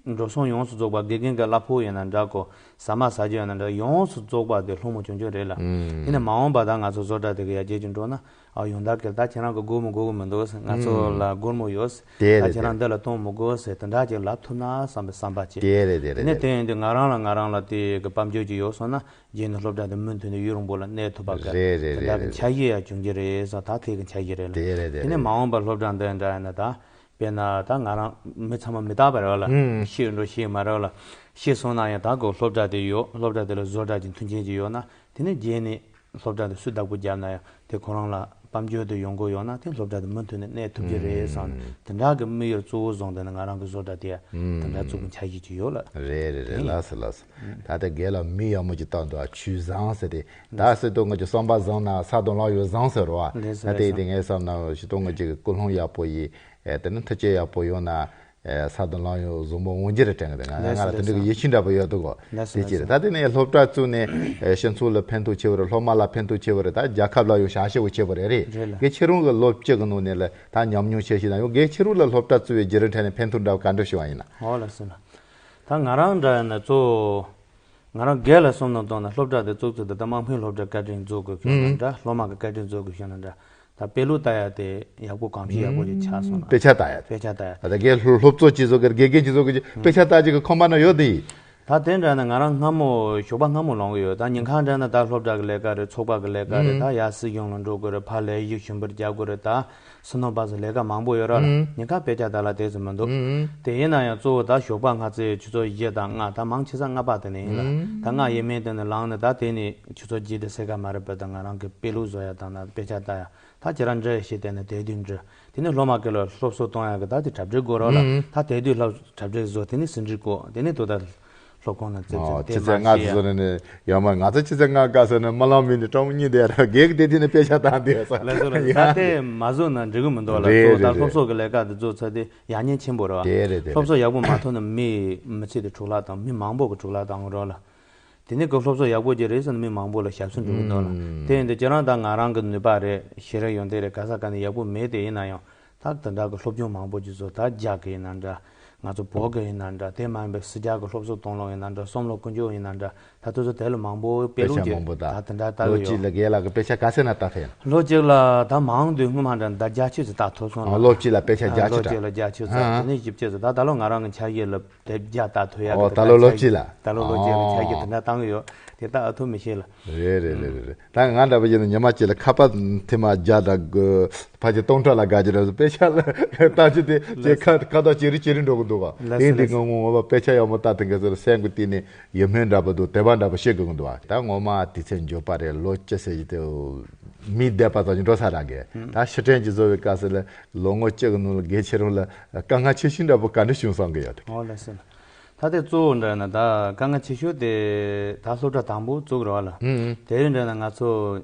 འགྲོ་སོང་ཡོངས་སུ་རྫོགས་པ་དགེ་རྒན་གྱི་གླ་ཕོགས་ཡིན་ན་འདྲ་གོ་ཟ་མ་ཟ་རྒྱུ་ཡིན་ན་འདྲ་ཡོངས་སུ་རྫོགས་པ་དེ་སློང་མོ་བྱུང་རྒྱུ་རེད་ལ། ཨུམ། ཡིན་ན་མ་འོངས་པ་ད་ང་ཚོ་བཟོ་གྲྭ་དེ་གི་ཡར་རྒྱས་ཀྱི་འགྲོ་ན་ཨ་ཡོང་ད་གལ་ད་ཁྱེད་རང་གི་སྒོར་མོ་དགོས་གི་མི་འདུག་ང་ཚོ་ཨུམ། ལ་སྒོར་མོ་ཡོད། དེ་རེད་ད་དེ་ཁྱེད་རང་རེད། འདི་ལ་གཏོང་མི་དགོས་ཟེར་དེ་འདྲ་ཅིག་ལབ་ཐུབ་ན་བསམ་པའི་བསམ་པ་ཅིག་དེ་རེད་དེ་རེད་དེ་ནས་དེ་དེ་ཡིན་དུས་ང་རང་ལ་ང་རང་ལ་དེ་གི་དཔལ་འབྱོར་ཅིག་ཡོད་སོང་ན། རྗེས་ནས་སློབ་གྲྭ་དེ་མུ་མཐུད་ནས་ཡུན་རིང་པོ་ལ་གནས་ཐུབ་པ་གི་རེད་རེད་དེ་འདྲ་གི་རེད་འཆར་གཞི་ཡང་བྱུང་གི་རེད་ཟེར། ད་དེ་གི་འཆར་གཞི་རེད་ལ། དེ་རེད་དེ་དེ་ནས་རེད་མ་འོངས་པ་སློབ་གྲྭ་འདི་འདྲ་ཡིན་ན་ད་དཔེར་ན་ད་ང་རང་མི་ཚང་མ་མི་རྟག་པ་རེད་བ་ལ། ཨུམ། ཤི་འགྲོ་ཤེས་མ་རེད་བ་ལ། ཤི་སོང་ན་ཡང་ད་གོ་སློབ་གྲྭ་དེ་ཡོད། སློབ་གྲྭ་དེ་ལ་བཟོ་གྲྭ་གི་མཐུན་རྐྱེན་ཅིག་ཡོད་ན་དེ་ནས་རྗེས་ནས་སློབ་གྲྭ་དེ་སུས་བདག་པོ་བརྒྱབ་ན་ཡང་དེ་ཁོ་རང་ལ་དཔལ་འབྱོར་དེ་ཡོང་སྒོ་ཡོང་ན་དེ་སློབ་གྲྭ་དེ་མུ་མཐུད་ནས་གནས་ཐུབ་ཀྱི་རེད་བསམ་ནས་དེ་འདྲ་གི་དམིགས་ཡུལ་གཙོ་བོ་བཟུང་དེ་ནས་ང་རང་གི་བཟོ་གྲྭ་དེ་དེ་འདྲ་བཙུགས་པའི་འཆར་གཞི་ཅིག་ཡོད་ལ། རེད་རེད་རེད། ལགས་སོ་ལགས་སོ། ད་ལྟ་རྒན་ལགས་མིང་ཡག་མོ་ཅིག་བཏགས་འདུག་ཨ། ཆོས་བཟང་ཟེར་ཏེ། ད་སྲིད་དོན་ངོས་ཀྱི་བསམ་པ་བཟང་ན་ས་དང་ལམ་ཡང་བཟང་ཟེར་རོ་ཨ། ལགས་སོ་ད་ལྟའི་ལགས་སོ། དེ་ངས་བསམ་ན་སྲིད་དོན་ངོས་ཀྱི་ཀུན་སློང་ཡག་པོ་ཡིས། ཨེ་དེ་ནི་ཐུགས་རྗེ་ཡག་པོ་ཡོང་ན། ཨེ་ས་དང་ལམ་ཡང་བཟང་པོ་འོང་རྒྱུ་རེད་དྲན་གི་འདུག་ང་ལགས་སོ་ང་ལ་དེ་ལགས་འདྲ་གི་སོ། ཡིད་ཆེས་འདྲ་པོ་ཡོད་འདུག་གོ། ལགས་སོ་དེ་ཅི་རེད། ལགས་སོ། ད་དེ་ནས་སློབ་གྲྭ་བཙུགས་ནས་ཨེ་སྤྱི་ཚོགས་ལ་ཕན་ཐོགས་ཆེ་བ་རེད། སློབ་མ་ལ་ཕན་ཐོགས་ཆེ་བ་རེད། ད་རྒྱལ་ཁབ་ལ་ཡང་བྱ་ཞེ་བོ་ཆེ་བ་རེད་རེད། རེད་ལགས། དེ་ཁྱེད་རང་གི་ལོ་བཅུ་གི་ནང་ནས་ལ་ད་ཉམས་མྱོང་ཆེ་ཤོས་དང་ཡང་དེ་ཁྱེད་རང་ལ་སློབ་གྲྭ་བཙུགས་པའི་བརྒྱུད་རིམ་ཁྲོད་ནས་ཕན་ཐོགས་འདྲ་བ་ག་འདྲ་བྱུང་བ་ཡིན་ན། ཨོ་ལགས་སོ་ལགས། ད་ང་རང་འདྲ་ཡིན་ན་གཙོ་བོ། ང་རང་སྒེར་ལ་བསམ་བློ་བཏང་ན་སློབ་གྲྭ་དེ་བཙུགས་ཚུལ་དེ་ད་དམངས་ཕན་སློབ་གྲྭ་བཀའ་དྲིན་རྫོགས་དགོས་ཁྱོད་ན་འདྲ། སློབ་མ་གི་བཀའ་དྲིན་རྫོགས་དགོས་ཁྱོད་ན་འདྲ། ད་དཔེ་ལུགས་ལྟ་ཡ་དེ་ཡག་པོ་གོམས་གཤིས་ཡག་པོ་ཞིག་ཆགས་སོང་ན། དཔེ་ཆ་ལྟ་ཡ་དེ། དཔེ་ཆ་ལྟ་ཡ་དེ། ད་སྒེར་སློབ་སློབ་གཙོ་གཅིག་བཟོ་གི་དགེ་རྒན་གཅིག་བཟོ་གི་དཔེ་ཆ་ལྟ་གཅིག་གི་ཁོམ་པ་ན་ཡོད་དེ་ཡིན། ད་དེ་འདྲ་ན་ང་རང་སྔ་མོ་ཞོགས་པ་སྔ་མོ་ལངས་གི་ཡོད། ད་ཉིན་ཁ་འདྲ་ན་ད་སློབ་གྲྭ་གི་ལས་ཀ་རེད། ཚོགས་པ་གི་ལས་ཀ་རེད། ད་ཡ་སྲིད་གཞུང་ལ་འགྲོ་དགོས་རེད། ཕར་ལས་ཞུགས་ཞུ་འབུལ་རྒྱག་དགོས་རེད། ད་སུ་ནོ་པ་སུ་ལས་ཀ་མང་པོ་ཡོད་ར་ལ། ཨུམ། ཉིན་ཁ་དཔེ་ཆ་ལྟ་ལ་དེ་ཙམ་མི་འདུག་ཨུམ། དེ་ཡིན་ན་ཡང་གཙོ་བོ་ད་ཞོགས་པ་སྔ་ཚེ་ཆུ་ཚོད་བཞི་དང་ལྔ་ད་མང་ཆེ་ས་ལྔ་པ་དེ་ནས་ཡིན་ལ། ཨུམ། ད་ལྔ་ཡས་མས་དེ་ནས་ལངས་ནས་ད་དེ་ནས་ཆུ་ཚོད་བརྒྱད་དེ་སེ་ཀ་མ་རེད་པ། ད་ང་རང་གི་དཔེ་ལུགས་བཟོ་ཡ་དང་ན་དཔེ་ཆ་ལྟ་ཡ་ད་ཁྱེད་རང་འདྲི་ཞེས་དེ་ནས་དེ་དུས་འདྲི། དེ་ནས་སློབ་མ་སྐད་ལ་སློབ་གསོ་གཏོང་ཡ་གི་ད་དེ་གྲ་སྒྲིག་དགོས་རོགས་ལ། ཨུམ། ད་དེ་དུས་སློབ་གྲ་སྒྲིག་བཟོ་དེ་ནས་ཟིན་བྲིས་བཀོད་དེ་ནས་དོ་ད། སློབ་ཁང་ནང་བཙུགས་ཨོ་ཚེ་ཆེ་ཚེ་ལྔ་དེ་བཟོ་ནས་ནས་ཡོད་མ། ང་ཚོ་ཆེ་ཚེ་ལྔ་དགའ་ཟེར་ནས་རྨི་ལམ་མིན་ནས་སྤྲང་པོ་གཉིད་བསྡད་ར་སྒེག་དེ་དེ་ནས་དཔེ་ཆ་བཏང་བསྡད་ས། ལགས་སོ་ལགས་སོ། ད་ལྟའི་མ་བཟོ་ན་འགྲིག་གི་མི་འདུག་ལ། རེད་གཙོ་བོ་ད་རེད་སློབ་གསོ་གི་ལས་ཀ་འདི་བཟོ་ཚར་དེ་ཡག་ཉེན་ཆེན་པོ་རེད་བ། དེ་རེད་དེ་རེད། སློབ་གསོ་ཡག་པོ་མ་ཐོབ་ན་མི་མི་ཚེ་དེ་འཕྲོ་བརླག་དང་མི་མང་པོ་གི་འཕྲོ་བརླག་བཏང་གི་རེད་ལ། དེ་ནས་ཀྱི་སློབ་གསོ་ཡག་པོ་ཅིག་རེད་ཟེར་ན་མི་མང་པོ་ལ་ཞབས་ཞུ་འགྲོ་གི་འདུག་ལ། ཨུམ། དེ་ཡིན་དུས་ཁྱེད་རང་དང་ང་རང་གི་ནུས་པ་རེད། ཤེས་རིག་ཡོན་ཏན་རེད། ག་ས་ག་ནས་ཡག་པོ་མེད་དེ་ཡིན་ན་ཡང་ད་དེ་འདྲ་གི་སློབ་སྦྱོང་མང་པོ་ཅིག་བཟོ། ད་རྒྱག་གི་ཡིན་ན་འདྲ། ང་ཚོ་བོད་གི་ཡིན་ན་འདྲ། དེ་མ་ཡིན་པའི་ཕྱི་རྒྱལ་གི་སློབ་གསོ་གཏོང་ལོག་ཡིན་ན་འདྲ། བསམ་བློ་ཀུན་སྤྱོད་ཡིན་ན་འདྲ། ད་དུས་ཚོད་དེ་ལ་མང་པོ་དཔེ་དཔེ་ཆ་ལུགས་ཀྱི་མང་པོ་དང་། ད་དེ་འདྲ་ལྟ་ལོ་གི་ཡོད། གཅིག་ལ་རྒན་ལགས་ཀྱི་དཔེ་ཆ་ག་ཚད་ན་ལྟ་ཐུབ་ཡིན། ལོ་གཅིག་ལ་ད་མང་དུས་སྔོན་མ་འདྲ་ཟླ་བརྒྱད་ཅུ་ཙམ་ལྟ་ཐུབ་སོང་ལ། ཨ། ལོ་གཅིག་ལ་དཔེ་ཆ་ཨ། བརྒྱད་ལོ་ཅུ་གཅིག་ལ་ལྟ། བརྒྱད་ཅུ་ཙམ། ཨ། དེ་ནས་བཞི་བཅུ་ཙམ། ད་ད་ལོ་ང་རང་གི་འཆར་གཞི་ལ་དེབ་བརྒྱ་ལྟ་ཐུབ་ཡག་ཨོ། གི་ད་ད་ལོ་ལོ་འཆར་གཅིག་གཞི། ལ། ད་ལོ་ལོ་གཅིག་ལ་འཆར་གཞི་ཨོ། དེ་འདྲ་བཏང་གི་ཡོད། དེ་ལྟ་ཨ་ཐུབ་མི་ཤེས་ལ། རེད་རེད་རེད་རེད། ད་ང་འདྲ་པོ་ཡིན་ན་ཉི་མ་གཅིག་ལ་ཁ་པར་ཐེངས་མ་བརྒྱ་དང་དགུ། ཕལ་ཆེར་སྟོང་ཕྲག་ལ་དགའ་གྱི་རེད། དཔེ་ཆ་ལ་ལྟ་རྒྱུ་དེ་ཁྱེད་ཁ་ཁ་ཐག་ཇེ་རིང་ཇེ་རིང་འགྲོ་གི་འདུག་བ། ལགས་སོ། དེ་འདི་ལགས་སོ། ངོ་ངོ་མ་དཔེ་ཆ་ཡག་མོ་ལྟ་དེ་འགའ་ཚོར་སེམས་ཀྱི་གཏིང་ནས་ཡིད་སྨོན་འདྲ་པོ་འདུག་དད་པ་འདྲ་པོ་བྱེད་དགོས་ཀྱི་འདུག་བ། ད་ངོ་མ་དུས་ཚོད་འགྱོད་པ་རེད། ལོ་བཅུ་ཟེར་གྱི་དེ་མིའི་འདས་པ་ཙམ་ཞིག་འགྲོ་ས་རག་གི། ད་ཕྱིར་དྲན་གྱི་བཟོ་བའི་སྐབས་སུ་ལ་ལོ་ངོ་བཅུ་གི་ནང་ལ་རྒན་ཁྱེད་རང་ལ་དཀའ་ངལ་ཆེ་ཤོས་འདྲ་པོ་ག་འདྲ་བྱུང་བསམ་གི་ཡོད་དེ། ཨོ་ལགས་སོ། ད་དེ་གཙོ་བོ་འདྲ་ན་ད་དཀའ་ངལ་ཆེ་ཤོས་དེ་ད་སློབ་གྲྭ་དང་པོ་བཙུགས་རེད་བ་ལ། ཨུ་ཨུ། དེ་རིང་འདྲ་ན་ང་ཚོ་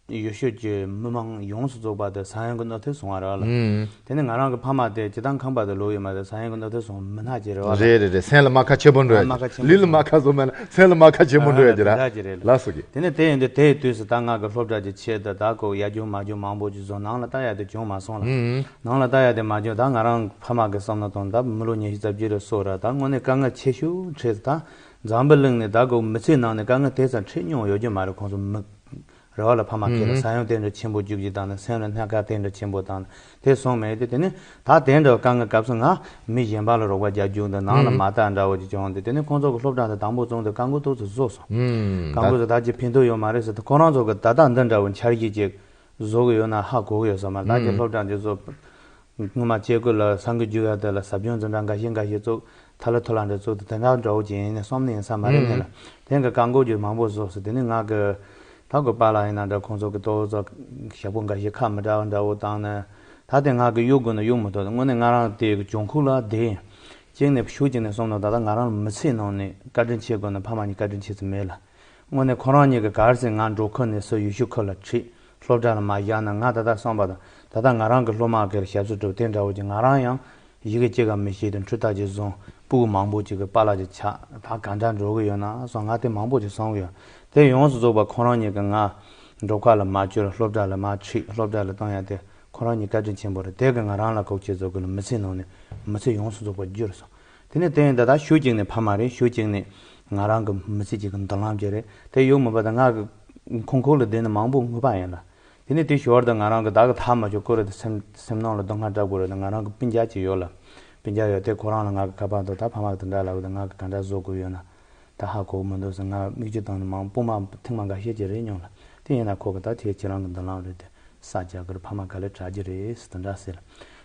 ཡུལ་ཤུལ་གྱི་མི་མང་ཡོངས་སུ་རྫོགས་པ་དེ་ས་ཡོམ་གྱི་གནོད་འཚེ་སོང་བ་རེད་བ་ལ། ཨུ་ཨུ། དེ་ནས་ང་རང་གི་ཕ་མ་དེ་སྤྱི་བཏང་ཁང་པ་དེ་ལོག་ཡོད་མ་རེད། ས་ཡོམ་གྱི་གནོད་འཚེ་སོང་མི་སྣ་ཅིག་རེད་བ་ལ། རེད་རེད་རེད། སེམས་ལ་རྨ་ཁ་ཆེན་པོ་འགྲོ་ཡ། རྨ་ཁ་ཆེན་པོ། ལུས་ལ་རྨ་ཁ་བཟོ་མེད་ན་སེམས་ལ་རྨ་ཁ་ཆེན་པོ་འགྲོ་ཡ་ཅིག་རེད། ཨ་ལགས་སོ་གི། དེ་ནས་དེ་ཡིན་དུས་དེའི་དུས་སུ་ད་ང་གི་སློབ་གྲྭ་གྱི་ཆེད་དུ་ད་ཁོ་ཡར་རྒྱུག་མར་རྒྱུག་མང་པོ་ཅིག་བཟོ། ནང་ལ་ལྟ་ཡ་དེ་བྱུང་མ་སོང་ལ། ཨུ་ཨུ། ནང་ལ་ལྟ་ཡ་དེ་མ་བྱུང་། ད་ང་རང་ཕ་མ་གི་བསམ་བློ་དང་ད་མི་ལོ་ཉི་ཤུ་རྩ་བརྒྱད་རེ་སོ་ར། ད་དངོས་གནས་དཀའ་ངལ་ཆེ་ཤོས་འཕྲད། ད་འཛམ་བུ་གླིང་ནས་ད་གོ་མི་ཚེའི་ནང་ནས་དཀའ་ངལ་དེ་ཙམ་འཕྲད་མྱོང་ཡོད་རྒྱུ་མ་རེད། ཁོང་ཚོ་མི་རེ་བ་ལ་ཕ་མ་ཁྱེད་ལ་ཨུ་ཧུམ། ས་ཡོམ་དེ་འདྲ་ཆེན་པོ་རྒྱུག་རྒྱུ་དང་ནི་སེམས་ལ་སྣ་ཁ་དེ་འདྲ་ཆེན་པོ་དང་དེ་སོང་མེད་དེ། དེ་ནི་ད་དེ་འདྲ་དཀའ་ངལ་སྐབས་སུ་ང་མི་གཞན་པ་ལ་རོགས་པ་རྒྱག་རྒྱུ་འདི་ནང་ལ་ཨུ་ཧུམ། མ་ལྟ་འདྲ་བོ་ཅིག་བྱུང་སྟེ། དེ་ནི་ཁོང་ཚོ་གི་སློབ་གྲྭ་འདི་དང་པོ་བཙུགས་དུས་རྐང་འཁོར་ཏོག་ཙམ་བཟོས་སོང་། ཨུ་ཧུམ། རྐང་འཁོར་ད་ཟོ་ད་ཅིག་ཕན་ཐོགས་ཡོད་མ་རེད་ཟེར་དུས། ཁོ་རང་ཚོ་གི་ད་ལྟ་འདི་འདྲ་བོ་འཆར་གཞི་ཅིག་བཟོ་གི་ཡོད་ན་ཧ་གོ་གི་ཡོད་ས་མ་རེད། ད་ཅིག་ཨུ་ཧུམ། སློབ་གྲྭ་འདི་ཚོ། སྔོན་མ་སྐྱེ་དགུ་ལ་ས་འགུལ་རྒྱུག་ཡ་དེ་ལ་ཟབ་སྦྱོང་འཛིན་གྲྭ་འགའ་ཤས་འགའ་ཤས་བཙུགས། ཐ་ལ་ཐུ་ལ་འདྲ་བཙུགས་ཏེ་དེ་འདྲ་འདྲ་བོ་ཅིག་ཡིན་ནས་བསམ་ནས་ཡིན་ས་མ་རེད་ནས་ལ། ཨུ་ཧུམ། དེང་གི་རྐང་འཁོར་རྒྱུ་མང་པོ་བཟོས་སོང་། དེ་ནས་ང་གི་ད་གི་པཱ་ལགས་ཡིན་ན་འདྲ། ཁོང་ཚོ་གི་ཏོག་ཙམ་ཞག་པོ་འགའ་ཤས་ཁ་མི་འདྲ་བ་འདྲ་བོ་བཏང་ནས། ད་དེ་ང་གི་གཡུག་དགོས་ན་གཡུག་མི་ཐུབ། དངོས་གནས་ང་རང་དེ་གི་གྱོང་ཁུག་ལ་བསྡད་ཡིན། གཅིག་ནས་ཤུགས་གཅིག་ནས་སོང་ན་ད་ལྟ་ང་རང་ལ་མི་ཚེའི་ནང་ནས་བཀའ་དྲིན་ཆེ་དགོས་ན་ཕ་མ་གཉིས་བཀའ་དྲིན་ཆེ་ཙམ་མེད་ལ། དངོས་གནས་ཁོ་རང་གཉིས་ཀྱིས་ག་རེ་ཟེར། ང་འབྲོག་ཁུལ་ནས་སུ་ཡུལ་ཤུལ་ཁུལ་ལ་ཁྲིད། སློབ་གྲྭ་ལ་མ་བཞག་ན་ང་ད་ལྟ་བསམ་པ་དང་། ད་ལྟ་ང་རང་གི་སློབ་མ་གིར་ཞབས་སུ་སྒྲུབ་དེ་འདྲ་བོ་ཅིག་ང་རང་ཡང་ཡི་གེ་གཅིག་ག་མི་ཤེས་དུས་འཕྲུལ་རྟ་ཅིག་བཟུང་། སྤུ་གུ་མང་པོ་ཅིག་གི་པཱ་ལགས་ཅིག་ཆགས། ད་ག་འདྲ་འགྲོ་གི་ཡོད་ན་སོང་། ང་དེ་མང་པོ་ཅིག་བསམ་གི་ཡོད། དེ་ཡོངས་སུ་རྫོགས་པ་ཁོ་རང་གཉིས་ཀྱིས་ང་འབྲོག་ཁ་ལ་མ་བསྐྱུར། སློབ་གྲྭ་ལ་མ་ཁྲིད། སློབ་གྲྭ་ལ་བཏང་ཡ་དེ་ཁོ་རང་གཉིས་བཀའ་དྲིན་ཆེན་པོ་རེད། དེ་གིས་ང་རང་ལ་གོ་ཆེ་བཟོ་གི་ལ། མི་ཚེ་ནང་ནས་མི་ཚེ་ཡོངས་སུ་རྫོགས་པ་འགྱུར་སོང་། དེ་ནས་དེ་ཡིན་ད་ལྟ་ཤུགས་གཅིག་ནས་ཕ་མ་རེད། ཤུགས་གཅིག་ནས་ང་རང་གི་མི་ཚེ་གཅིག་གི་མདུན་ལམ་གཅིག་རེད། དེ་ཡོད་མིན་པ་དང་ང་གི་ཁོང་ཁོག་ལ་བསྡད་ནས་མང་པོ་ངུས་པ་ཡིན་ལ། དེ་ནས་དེ་ཞོར་དུ་ང་རང་གི་ད་གི་ཐག་མ་ཆོད་ཁོ་རེ་དེ་སེམས་སེམས་ནང་ལ་སྡུག་བསྔལ་འདྲ་པོ་རེད། ང་རང་གི་སྤུན་ཀྱག་ཅིག་ཡོད་ལ། སྤུན་ཀྱག་ཡོད་དེ་ཁོ་རང་ལ་ང་གི་ཁ་པར་དུ་ད་ཕ་མ་གི་དེ་འདྲ་ལབ་དུས་ང་གི་ག་འདྲ་བཟོ་དགོས་ཡོད་ན། ད་ཧ་གོ་མི་འདུག་ཟེར། ང་མིག་ཆུ་བཏང་ནས་མང་པོ་མ་ཐེངས་མ་འགའ་ཤས་ཅིག་རེད་མྱོང་ལ། དེ་ཡིན་ན་ཁོ་གི་ད་དེ་ཁྱེད་རང་གི་མདུན་ལམ་རེད་དེ། ས་རྒྱ་གར་ཕ་མ་ག་ལེ་དྲག་རྒྱུ་རེད་ཟེར་དེ་འདྲ་ཟེར།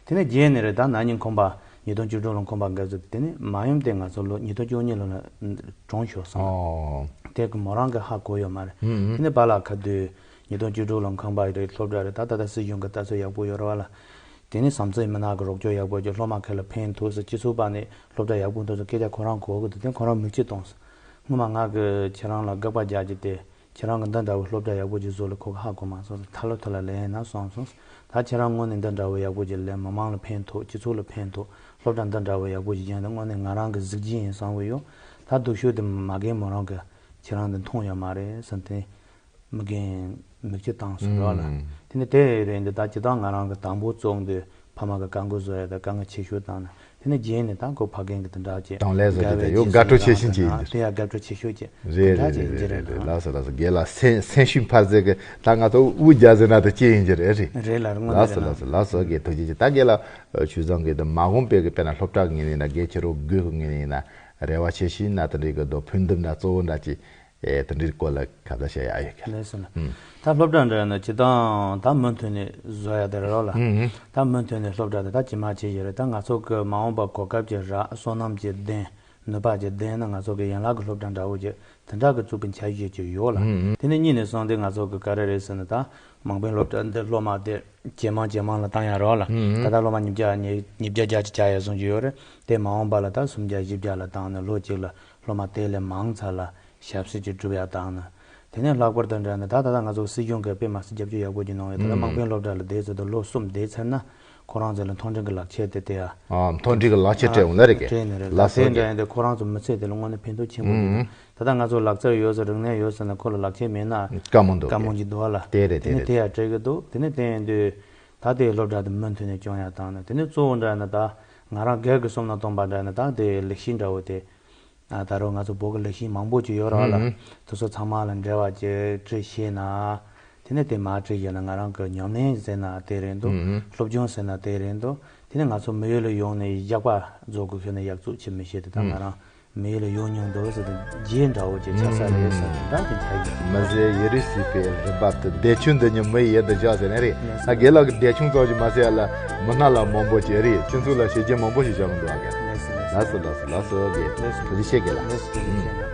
དེ་ནས་རྗེས་ནས་རེད། ད་ན་ནིང་ཁོམ་པ་ཉིས་སྟོང་བཅུ་དྲུག་ལོ་ཁོམ་པ་འགའ་ཚོ་དེ་ནས་མ་ཡོང་དེ་ང་ཚོ་ལོ་ཉིས་སྟོང་བཅུ་གཉིས་ལོ་ལ་གྲོངས་ཤོར་སོང་། ཨོ། དེ་གི་མོ་རང་གི་ཧ་གོ་ཡོད་མ་རེད། ཨུ་ཨུ། དེ་ནས་པཱ་ལགས་ག་དུས་ཉིས་སྟོང་བཅུ་དྲུག་ལོ་ཁོམ་པ་རེད། སློབ་གྲྭ་རེད། ད་ད་ལྟ་སྲིད་གཞུང་གི་ལྟ་ཚུལ་ཡག་པོ་ཡོད་རེད་བ་ལ། དེ་ནས་བསམ་རྩེ་མི་ནག་གི་རོགས་སྐྱོར་ཡག་པོ་ཀྱི་སློབ་མ་ཁེ་ལ་ཕན་ཐོགས་སུ་སྤྱི་ཚོགས་པ་ནས་སློབ་གྲྭ་ཡག་པོ་འདུག་ཟེར་སྐད་ཆ་ཁོ་རང་གོ་གི་འདུག་དེ་ཁོ་རང་མིག་ཆུ་གཏོང་སོང་། སྔོན་མ་ང་གི་ཁྱེད་རང་ལ་དགག་པ་རྒྱག་རྒྱུ་དེ། ཁྱེད་རང་གི་འདི་འདྲ་བོ་སློབ་གྲྭ་ཡག་པོ་ཅིག་བཟོ་ལ་ཁོ་གི་ཧ་གོ་མ་སོང་ཟེར། ཐ་ལོ་ཐ་ལ་ལས་ཡིན་ན་སོང་སོང་། ད་ཁྱེད་རང་དངོས་གནས་འདི་འདྲ་བོ་ཡག་པོ་ཅིག་ལས་མི་མང་ལ་ཕན་ཐོགས། སྤྱི་ཚོགས་ལ་ཕན་ཐོགས། སློབ་གྲྭ་འདི་འདྲ་བོ་ཡག་པོ་ཅིག་ཡིན་ན་དངོས་གནས་ང་རང་གི་གཟི་བརྗིད་ཡིན་བསམ་གི་ཡོད། ད་སྡུག་ཤོས་དེ་མ་རྒན་མོ་རང་གི་ཁྱེད་རང་འདི་མཐོང་ཡོད་མ་རེད་ཟེར་དེ། མི་རྒན་མིག་ཆུ་བཏང་སོང་རོགས་ལ། ཨུམ། དེ་ནས་དེ་རིང་འདི་ད་སྤྱི་བཏང་ང་རང་གི་དང་པོ་བཙོང་དུས་ཕ་མ་གི་བཀའ་བཀོད་བཟོ་ཡ་དང་དཀའ་ངལ་ཆེ་ཤོས་བཏང་ནས། དེ་ནས་རྗེས་ནས་ད་ཁོ་ཕ་རྒན་གྱི་དེ་འདྲ་བྱས། དང་ལས་བཟོ་རྒྱུ་དེ་ཡོད། དགའ་སྤྲོ་ཆེ་ཤོས་ཅིག་ཡིན་རྒྱུ། དེ་ཡང་དགའ་སྤྲོ་ཆེ་ཤོས་ཅིག་རེད། དེ་འདྲ་རེད་ཅིག་ཡིན་རྒྱུ་རེད། རེད་རེད། ལགས་སོ་ལགས་སོ། རྒན་ལགས་སེམས་སེམས་ཤུགས་འཕར་ཚད་ཀྱི་ད་ང་ཚོ་དབུ་རྒྱག་ཟེར་ན་ད་ཅི་ཡིན་རྒྱུ་རེད། རེད། རེད་ལགས། དངོས་གནས་ལགས་སོ་རེད་ལགས་ལགས། སོ་ལགས་སོ། རྒན་ཐུགས་རྗེ་ཆེ། ད་རྒན་ལགས་ཆུ་བཟང་གི་ད་མ་འོངས་པའི་གི་དཔེར་ན་སློབ་གྲྭ་ངོས་ནས་ཡིན་ན། རྒན་ཁྱེད་རང་དགོས་ཀྱི་ངོས་ནས་ཡིན་ན་རེ་བ་ཆེ་ཤོས་ན་དེ་འདྲའི་གི་དོ་ཕུགས་འདུན་ན་གཙོ་བོ་འདྲ་ཅིག་ཨེ། དེ་འདྲའི་སྐོར་ལ་ག་ཚོད་བཤད་ཡ་ཡོད་གི། ལགས་སོ་ལགས། ཨུམ། ད་སློབ་གྲྭ་འདྲ་ན་སྤྱི་བཏང་ད་མུ་མཐུད་ནས་བཟོ་ཡ་དེ་རེད་རོགས་ལ། ཨུམ། ད་མུ་མཐུད་ནས་སློབ་གྲྭ་དེ་ད་ཇི་མ་ཇི་བཞིན་རེད། ད་ང་ཚོ་གི་མ་འོངས་པ་གོ་སྐབས་ཀྱི་རག་བསོད་ནམས་ཀྱི་ལྡན། ནུས་པ་ཀྱི་ལྡན་ན་ང་ཚོ་གི་ཡན་ལག་གི་སློབ་གྲྭ་འདྲ་བོ་ཅིག་དེ་འདྲ་གི་བཙུགས་པའི་འཆར་གཞི་ཅིག་ཡོད་ལ། ཨུམ། དེ་ནས་གཉིས་ནས་སོང་སྟེ་ང་ཚོ་གི་ག་རེ་རེད་ཟེར་ན། ད་མང་པའི་སློབ་གྲྭ་འདི་སློབ་མ་དེ་ཇེ་མང་ཇེ་མང་ལ་བཏང་ཡ་རོགས་ལ། ཨུམ། ད་ལྟ་སློབ་མ་ཉིས་བརྒྱ་ཉིས་ཉིས་བརྒྱ་བརྒྱད་ཅུ་གྱ་ཡ་བཟུང་གི་ཡོད་རེད། དེ་མ་འོངས་པ་ལ་ད་སུམ་བརྒྱ་བཞི་བརྒྱ་ལ་བཏང་ནས་ལོ་གཅིག་ལ་སློབ་མ་དེ་ལས་མང་ཙམ་ལ་ཞབས་ཞུ་ཅིག་སྒྲུབ་ཡ་བཏང་ན། དེ་ནས་ལྷག་པར་དུ་འདྲ་ན་ད་ད་ལྟ་ང་ཚོ་སྲིད་གཞུང་གིས་དཔེ་མ་སྲིད་རྒྱབ་སྐྱོར་ཡག་པོ་ཅིག་གནང་ཡོད། ད་ལྟ་ཨུམ། དམངས་ཕན་སློབ་གྲྭ་ལ་བསྡད་ཚོད་དུ་ལོ་གསུམ་བསྡད་ཚར་ན་ཁོ་རང་ཚོ་ལ་མཐོ་འབྲིང་གི་ལག་ཁྱེར་དེ་སྟེར་ཡ། ཨ། མཐོ་འབྲིང་གི་ལག་ཁྱེར་སྤྲད་འོང་ལ་རེད་གི། སྤྲད་ནི་རེད། ལག་ལག་ཁྱེར་ཁྱེར་འདྲ་ཡིན་དུས་ཁོ་རང་ཚོ་མི་ཚེ་དེ་ལ་དངོས་གནས་ཕན་ཐོགས་ཆེན་པོ་ཡོད། ཨུམ། ད་ལྟ་ང་ཚོ་ལག་རྩལ་ཡོད་ཟེར་རིག་གནས་ཡོད་ཟེར་ན་ཁོ་ལ་ལག་ཁྱེར་མེད་ན་དཀའ་མོ་འདུག་དཀའ་མོ་ཅིག་འདུག་བ་ལ། དེ་རེད། དེ་དེ་ནས་དེ་རེད། དེ་ཡ་སྤྲད་གི་འདུག་དེ་ནས་དེ་ཡིན་དུས་ད་དེའི་སློབ་གྲྭ་དེ་མུ་མཐུད་ནས་སྐྱོང་ཡ་བཏང་ན། དེ་ནས་གཙོ་བོ་འདྲ་ན་ད་ ང་རང་སྒེར་གྱི་བསམ་བློ་གཏོང་པ་འདྲ་ན་ད་དེ་ལེགས་བཤད་འདྲ་བོ་དེ། ཨ་ད་རུང་ང་ཚོ་བོད་ཀྱི་ལེགས་བཤད་མང་པོ་ཅིག་ཡོད་རེད་ལ། ཨུ་ཧུ། དེ་ཚོ་ཚང་མ་ལ་འགྲེལ་བ་ཅིག་བྲིས་ཤེས་ན། དེ་ནས་དེ་མར་བྲིས་ཡོད་ན་ང་རང་གི་ཉམས་ལེན་ཟེར་ན་དེ་རེད་འདུག་ཨུ་ཧུ། སློབ་སྦྱོང་ཟེར་ན་དེ་རེད་འདུག་དེ་ནས་ང་ཚོ་མི་ཡུལ་ལ་ཡོང་ནས་ཡག་པ་བཟོ་དགོས་ཁྱོན་ནས་ཡག་བཙུགས་ཅིག་མི་ཤེས་དེ་ད་ང་རང་མི་ཡུལ་ལ་ཡོང་མྱོང་འདུག་ཟེར་ཏེ་རྗེས་འདྲ་བོ་ཅིག་ཆགས་ས་རེད་ཟེར་ཏེ་ད་དེ་ཆགས་ཡོད། མི་ཟད་ཡུན་རིང་སྲིད་པའི་རིམ་པ་དུ། བདེ་ཆུང་འདི་ཉིད་མི་ཡི་ཡུལ་དུ་བཞག་ཟེར་ནི་རེད། ལགས་སོ། ད་དགེ་ལགས་ཀྱི་བདེ་ཆུང་ཙམ་ཞིག་མ་ཟད་ཡ་ལ་མི་སྣ་ལ་མང་པོ་ཅིག་རེད། སྤྱི་ཚོགས་ལ་བྱས་རྗེས་མང་པོ་ཞིག་བཞག་མི་འདུག་ཨ་ཀ་ལགས་སོ་ལགས་སོ། ལགས་སོ་ལགས་སོ་ལགས་སོ་དགེ། ལགས་སོ། ཐུགས་རྗེ་ཆེ་དགེ་ལགས། ལགས་སོ། ཐུགས་རྗེ་ཆེ།